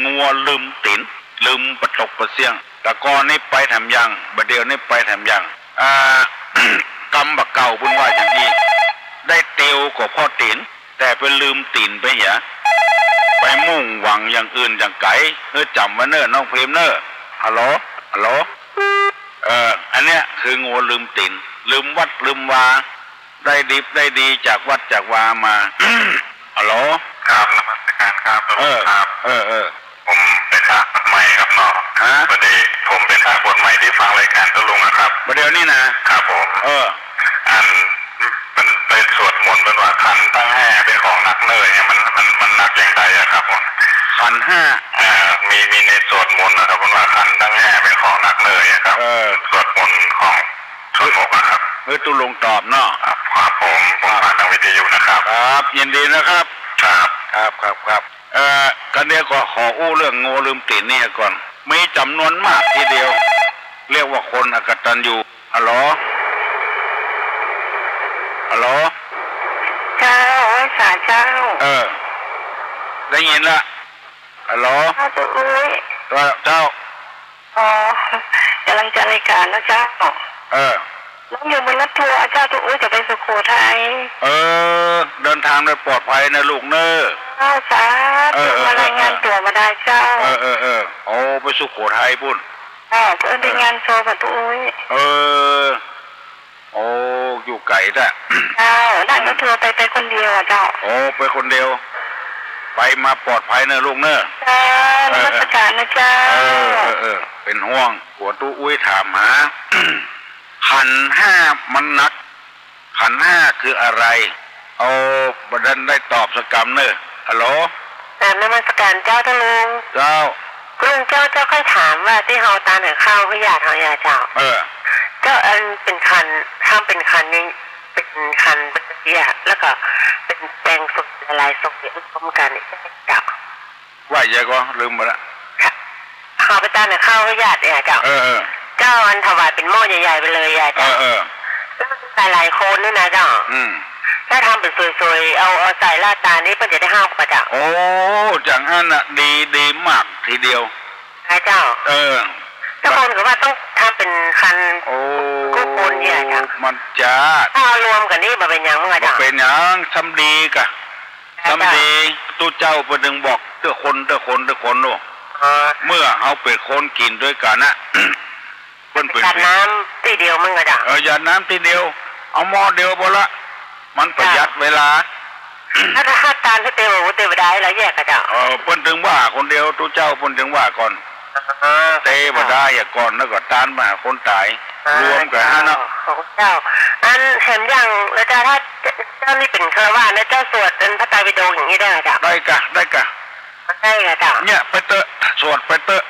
งัวลืมตี๋น ลืมปะตกปะเสี้ยง แต่ก่อนนี่ไปแถมยัง บ่าเดี่ยวนี่ไปแถมยัง อ่า กำบ่าเก่าเปิ้นว่าอย่างอี้ ได้เตียวก็เพราะตี๋น แต่ไปลืมตี๋นไปเหีย ไปมุ่งหวังอย่างอื่นอย่างไก๋ เออ จ๋ำไว้เน่อ น้องพิมเน่อ ฮัลโหล ฮัลโหล เออ อันเนี้ยคืองัวลืมตี๋น ลืมวัดลืมวา ได้ดิบได้ดีจากวัดจากวามา ฮัลโหล ครับ นมัสการครับ เออ ครับ เออ เออ ผมเป๋นพระบวชใหม่ครับเนาะ ฮะ พอดีผมเป๋นพระบวชใหม่ตี้ฟังรายก๋านตุ๊ลุงอะครับ บ่าเดี่ยวนี้นะ ครับผม เออ อัน เปิ้นไปสวดมนต์เปิ้นว่าขันธ์ตังห้าเป๋นของหนักเน่อเนี่ย มัน มัน มันหนักอย่างใดอะครับผม ขันธ์ห้า อ่า มี มีในสวดมนต์นะครับ เปิ้นว่าขันธ์ตังห้าเป๋นของหนักเน่อเนี่ยครับ เออ สวดมนต์ของ สวดมนต์อะครับ เออ ตุ๊ลุงตอบเนาะ ครับ ครับผม ผมฟังตางวิทยุนะครับ ครับ ยินดีนะครับ ครับ ครับ ครับ ครับ เอ่อ กั๋นเดี๋ยวก็ขออู้เรื่องงัวลืมตี๋นนี่ก่อน มีจ๋ำนวนมากทีเดียว เรียกว่าคนอกตัญญู ฮัลโหล ฮัลโหล เจ้า ไหว้สาเจ้า เออ ได้ยินละ ฮัลโหล เจ้าตุ๊อุ๊ย เจ้า เจ้า อ๋อ ก๋ำลังจะรายก๋านนะเจ้า เออ น้องอยู่บนรถทัวร์เจ้า ตุ๊อุ๊ยจะไปสุโขทัย เออ เดินทางโดยปลอดภัยนะลูกเน่อ เจ้า สาธุ เออ เออ มารายงานตั๋วบ่าดายเจ้า เออ เออ เออ โอ้ ไปสุโขทัยปู๊น เจ้า เปิ้นไปงานศพอะตุ๊อุ๊ย เออ โอ้ อยู่ไก๋แต๊ เจ้า นั่งรถทัวร์ไป ไปคนเดียวอะเจ้า โอ้ ไปคนเดียว ไปมาปลอดภัยเน่อลูกเน่อ เจ้า เออ นมัสการนะเจ้า เออ เออ เออ เป๋นห่วง กั๋วตุ๊อุ๊ยถามหา ขันธ์ห้ามันหนัก ขันธ์ห้าคืออะไร เอา บ่ทันได้ตอบสักกำเน่อ ฮัลโหล กราบนมัสการเจ้าตุ๊ลุง เจ้า ตุ๊ลุงเจ้า เจ้าค่อยถามว่าตี้เฮาตานหื้อข้าวหื้อหยาดเฮาเนี่ยเจ้า เออ เจ้า อันเป๋นขันธ์ ถ้าเป๋นขันธ์นี่ เป๋นขันธ์เป๋นเตี้ย แล้วก็เป๋นแปงสดหลายๆ สดเนี่ยรวมกั๋นเนี่ยเจ้า ว่าอย่างใดก่อ ลืมหมดละ เฮาไปตานหื้อข้าวหื้อหยาดเนี่ยเจ้า เออ เออ เจ้า อันถวายเป๋นหม้อใหญ่ๆ ไปเลยอะ เออ เจ้า เออ แล้วหลายๆ คนนี่นะเจ้า อืม ถ้าทำเป๋นสวยๆ เอา เอาใส่ลาดตานนี่เปิ้นจะได้ห้าสิบกว่าเจ้า โอ้ อย่างอั้นน่ะ ดี ดีมากทีเดียว นะเจ้า เออ เจ้า บางคนก็ว่าต้องทำเป๋นขันธ์ โอ้ กู้คนเนี่ยเจ้า มันจะ ถ้าเอารวมกั๋นนี่บ่เป๋นหยังมั้งอะเจ้า บ่เป๋นหยัง ซ้ำดีก่ะ นะเจ้า ซ้ำดี ตุ๊เจ้าเปิ้นตึงบอกเตื้อคน เตื้อคน เตื้อคนโน่น อ๋อ เมื่อเฮาเป๋นคนกิ๋นตวยกั๋นน่ะ เปิ้นเป๋น หยาดน้ำตี้เดียวมั้งอะเจ้า เออ หยาดน้ำตี้เดียว เอาหม้อเดียวพอละ มันประหยัดเวลา ถ้า ถ้าตานหื้อเต๋ว เต๋วบ่ได้แล้วแยกอะเจ้า เออ เปิ้นตึงว่าคนเดียว ตุ๊เจ้าเปิ้นตึงว่าก่อน อ๋อ เต๋วบ่ได้อะก่อน แล้วก็ตานไปหาคนต๋าย อ๋อ รวมกั๋นหั้นเนาะ เจ้า ของเจ้า อันแถมอย่างนะเจ้า ถ้าเจ้านี่เป๋นฆราวาสนะเจ้า สวดอันพระไตรปิฎกอย่างนี้ได้ไหมเจ้า ได้ก่ะ ได้ก่ะ ได้ก่ะเจ้า เนี่ยไปเต๊อะ สวดไปเต๊อะ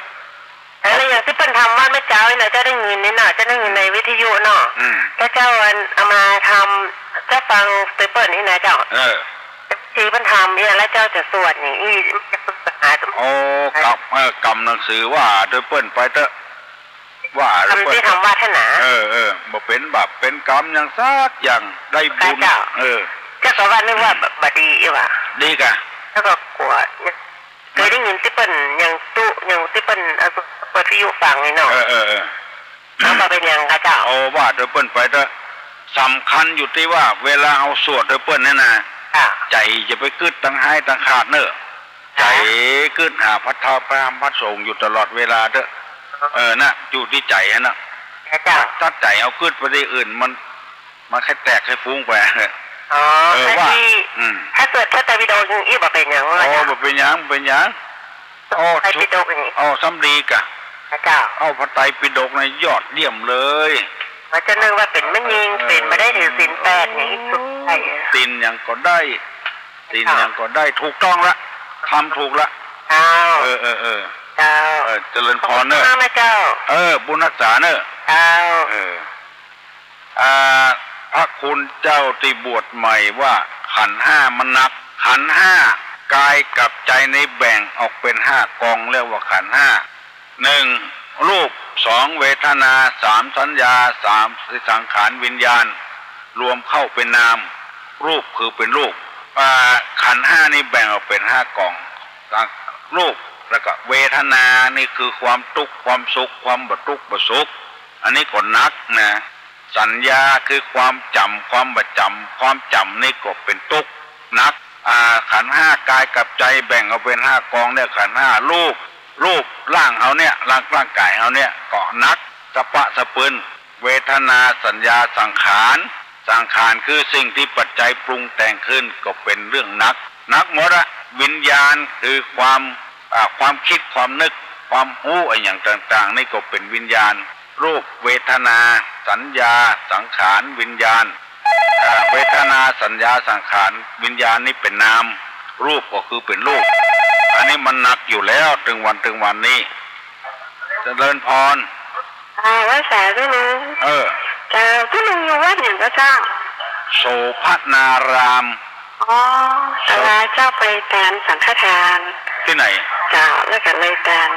เออ แล้วอย่างตี้เปิ้นทำวัดเมื่อเจ๊านี่นะ เจ้าได้ยินนี่เนาะ เจ้าได้ยินในวิทยุเนาะ อืม แล้วเจ้าอันเอามาทำ เจ้าฟังเตยเปิ้นนี่นะเจ้า เออ ตี้เปิ้นทำเนี่ย แล้วเจ้าจะสวดอย่างอี้ จะปรึกษา โอ้ กำ เออ กำหนังสือว่าเตยเปิ้นไปเต๊อะ ว่าเตยเปิ้น ทำตี้ทำวัดหั้นนะ เออ เออ บ่เป๋นบาปเป๋นกรรมหยังสักอย่าง ได้บุญ เจ้า เออ เจ้าก็ว่านึกว่าบ่ดีอีหว่า ดีก่ะ แล้วก็กั๋ว เกยได้ยินตี้เปิ้นยังตุ๊ ยังตี้เปิ้นเอาเปิดวิทยุฟังนี่เนาะ เออ เออ เออ แล้วบ่เป๋นหยังก่ะเจ้า โอ้ ว่าเตยเปิ้นไปเต๊อะ สำคัญอยู่ตี้ว่าเวลาเฮาสวดเตยเปิ้นเนี่ยนะ เจ้า ใจ๋จะไปกึ๊ดตังฮ้ายตังขาดเน่อ เจ้า ใจ๋กึ๊ดหาพระธรรมพระสงฆ์อยู่ตลอดเวลาเต๊อะ เออ น่ะ อยู่ตี้ใจ๋หั้นน่ะ เจ้า ถ้าใจ๋เอากึ๊ดไปตี้อื่นมัน มันแค่แตกแค่ฟุ้งไป อ๋อ เออ ว่า อันนี้ อืม ถ้าเกิดพระไตรปิฎกอย่างอี้บ่เป๋นหยัง อ๋อ บ่เป๋นหยัง บ่เป๋นหยัง โอ้ พระไตรปิฎกอย่างอี้ โอ้ ซ้ำดีก่ะ เจ้า เอ้า พระไตรปิฎกนี่ยอดเยี่ยมเลย ว่าจะนึกว่าเป๋นแม่ญิง เออ เป๋นบ่ได้ถือศีลแปดอย่างอี้ ศีลหยังก็ได้ ศีลหยังก็ได้ ถูกต้องละ ทำถูกละ เจ้า เออ เออ เออ เจ้า เออ เจริญพรเน่อ ขอบคุณมากนะเจ้า เออ บุญฮักษาเน่อ เจ้า เออ อ่า พระคุณเจ้าตี้บวชใหม่ว่าขันธ์ห้ามันหนัก ขันธ์ห้ากายกับใจ๋นี่แบ่งออกเป๋นห้ากอง เรียกว่าขันธ์ห้า หนึ่ง รูป สอง เวทนา สาม สัญญา สาม สังขาร วิญญาณ รวมเข้าเป๋นนาม รูปคือเป๋นรูป อ่า ขันธ์ห้านี่แบ่งออกเป๋นห้ากอง รูป แล้วก็เวทนานี่คือความตุ๊กข์ ความสุข ความบ่ตุ๊กข์บ่สุข อันนี้ก็หนักนะ สัญญาคือความจ๋ำ ความบ่จ๋ำ ความจ๋ำนี่ก็เป๋นตุ๊กข์ หนัก อ่า ขันธ์ห้ากายกับใจ๋แบ่งออกเป๋นห้ากองเนี่ย ขันธ์ห้า รูป รูปร่างเฮาเนี่ย ร่าง ร่างก๋ายเฮาเนี่ยก็หนัก สะป๊ะสะปืน เวทนา สัญญา สังขาร สังขารคือสิ่งตี้ปัจจัยปรุงแต่งขึ้นก็เป๋นเรื่องหนัก หนักหมดอะ วิญญาณคือความ อ่า ความกึ๊ด ความนึก ความฮู้อะหยังต่างๆ นี่ก็เป๋นวิญญาณ รูป เวทนา สัญญา สังขาร วิญญาณ อ่า เวทนา สัญญา สังขาร วิญญาณนี่เป๋นนาม รูปก็คือเป๋นรูป อันนี้มันหนักอยู่แล้ว ตึงวัน ตึงวันนี้ เจริญพร อ่า ไหว้สาตุ๊ลุง เออ เจ้า ตุ๊ลุงอยู่วัดหยังก็เจ้า โสภณาราม อ๋อ เจ้า เวลาเจ้าไปตานสังฆทาน ตี้ไหน เจ้า แล้วก็เลยตาน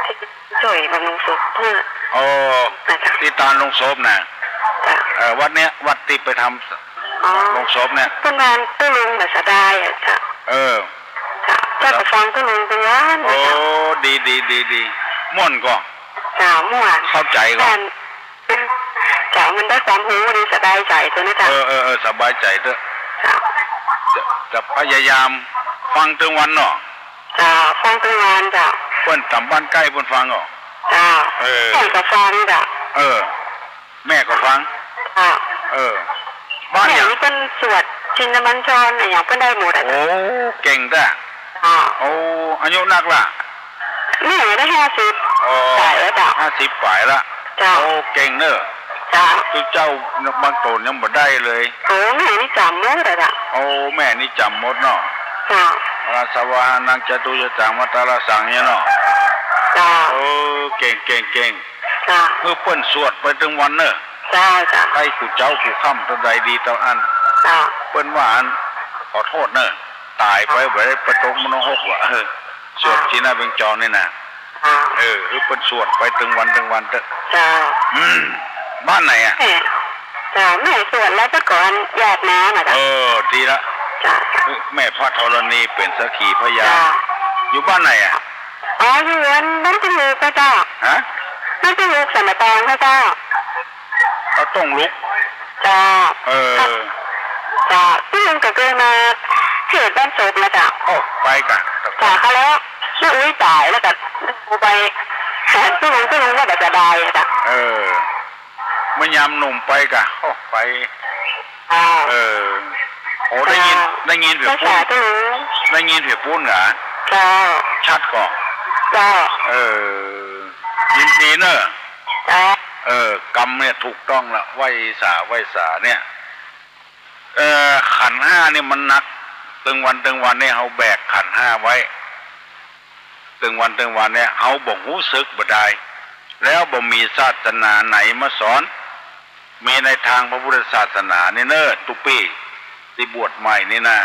ตี้ จ้วยบำรุงศพเปิ้น โอ้ นะเจ้า ตี้ตานลงศพน่ะ เจ้า เออ วัดเนี้ย วัดตี้ไปทำ อ๋อ ลงศพเนี่ย เปิ้นว่าตุ๊ลุงบ่สบายอะเจ้า เออ เจ้า เจ้าก็ฟังตุ๊ลุงตึงวัน โอ้ นะเจ้า ดี ดี ดี ดี ม่วนก่อ เจ้า ม่วน เข้าใจ๋ก่อ เจ้า มันได้ความฮู้ดี สบายใจ๋ตั๊วนะเจ้า เออ เออ เออ สบายใจ๋เต๊อะ เจ้า จะ จะพยายามฟังตึงวันเนาะ เจ้า ฟังตึงวันเจ้า เปิ้นต๋ามบ้านใก้เปิ้นฟังก่อ เจ้า เออ แม่ก็ฟังเจ้า เออ แม่ก็ฟัง เจ้า เออ บ้านหยัง แม่นี่เปิ้นสวดชินบัญชรอะหยังเปิ้นได้หมดอะ โอ้ เก่งแต๊ เจ้า โอ้ อายุนักละ แม่ได้ห้าสิบ อ๋อ ป๋ายแล้วเจ้า ห้าสิบป๋ายละ เจ้า โอ้ เก่งเน่อ เจ้า ตุ๊เจ้าบางโต๋นยังบ่ได้เลย โอ้ แม่นี่จ๋ำหมดอะเจ้า โอ้ แม่นี่จ๋ำหมดเนาะ เจ้า อาสวะหานังจตุชฌามัตตาลสังเนี่ยเนาะ เจ้า เออ เก่ง เก่ง เก่ง เจ้า คือเปิ้นสวดไปตึงวันเน่อ เจ้า เจ้า ใก้กู่เจ๊ากู่ค่ำเต้าใดดีเต้าอั้น เจ้า เปิ้นว่าอัน ขอโต้ษเน่อ ต๋ายไปบ่ได้ไปตกนรกว่ะ เออ สวด เจ้า ชินบัญชรนี่นะ เจ้า เออ คือเปิ้นสวดไปตึงวันตึงวันเต๊อะ เจ้า อืม บ้านไหนอะ แม่ เจ้า แม่สวดแล้วเจ้าก่อน ญาติมาน่ะเจ้า เออ ดีละ เจ้า แม่พระธรณีเป๋นสักขีพยาน เจ้า อยู่บ้านไหนอะ อ๋อ อยู่อันบ้านตุ้งลูกเจ้า ฮะ บ้านตุ้งลูกสันป่าตองเจ้า เอาตุ้งลูก เจ้า เออ เจ้า ตุ้งลูกก็เกยมาเขตบ้านศพนะเจ้า โอ้ ไปก่ะ เจ้า ค่ะ แล้วแม่อุ๊ยต๋ายแล้วก็ไป ตุ้งลูก ตุ้งลูกว่าบ่สบายอะเจ้า เออ เมื่อยามหนุ่มไปก่ะ โอ้ ไป เจ้า เออ โอ้ ได้ยิน เจ้า ได้ยินเผียปุ้น รักษาตุ้งลูก ได้ยินเผียปุ้นก่ะ เจ้า ชัดก่อ เจ้า เออ ยินดีเน่อ เจ้า เออ กำเนี่ยถูกต้องละ ไหว้สา ไหว้สาเนี่ย เอ่อ ขันธ์ห้านี่มันหนัก ตึงวันตึงวันนี่เฮาแบกขันธ์ห้าไว้ ตึงวันตึงวันเนี่ยเฮาบ่ฮู้สึกบ่ดาย แล้วบ่มีศาสนาไหนมาสอน มีในตางพระพุทธศาสนานี่เน่อ ตุ๊ปี้ตี้บวชใหม่นี่นะ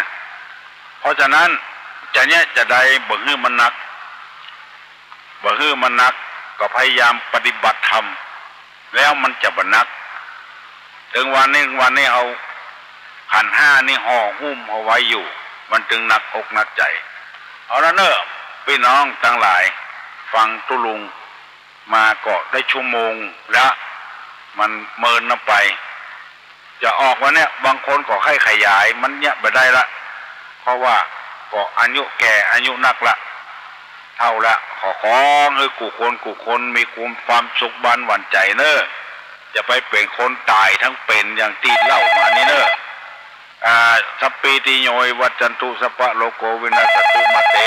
เพราะฉะนั้น จะเยียะจะใดบ่หื้อมันหนัก บ่หื้อมันหนัก ก็พยายามปฏิบัติธรรม แล้วมันจะบ่หนัก ตึงวันนี้ วันนี้เฮา ขันธ์ห้านี่ห่อหุ้มเอาไว้อยู่ มันจึงหนักอกหนักใจ๋ เอาละเน่อ ปี้น้องตังหลาย ฟังตุ๊ลุงมาก็ได้ชั่วโมงละ มันเมินนำไป จะออกวันเนี้ย บางคนก็ใค่ขยาย มันเยียะบ่ได้ละ เพราะว่าก็อายุแก่อายุนักละ เฒ่าละ ขอ ขอหื้อกู้คนกู้คนมีความสุขบานหวั่นใจ๋เน่อ อย่าไปเป๋นคนต๋ายตึงเป๋นอย่างตี้เล่ามานี้เน่อ อา สัพพีติโย วิวัชชันตุ สัพพะโรโค วินัสสันตุ มาเต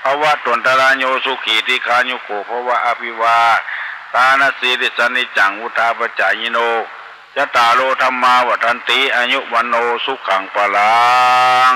ภวัตวันตราโย สุขี ทีฆายุโก ภวะ อภิวาทานะสีลิสสะ นิจจัง วุฑฒาปะจายิโน จัตตาโร ธัมมา วัฑฒันติ อายุ วัณโณ สุขัง พลัง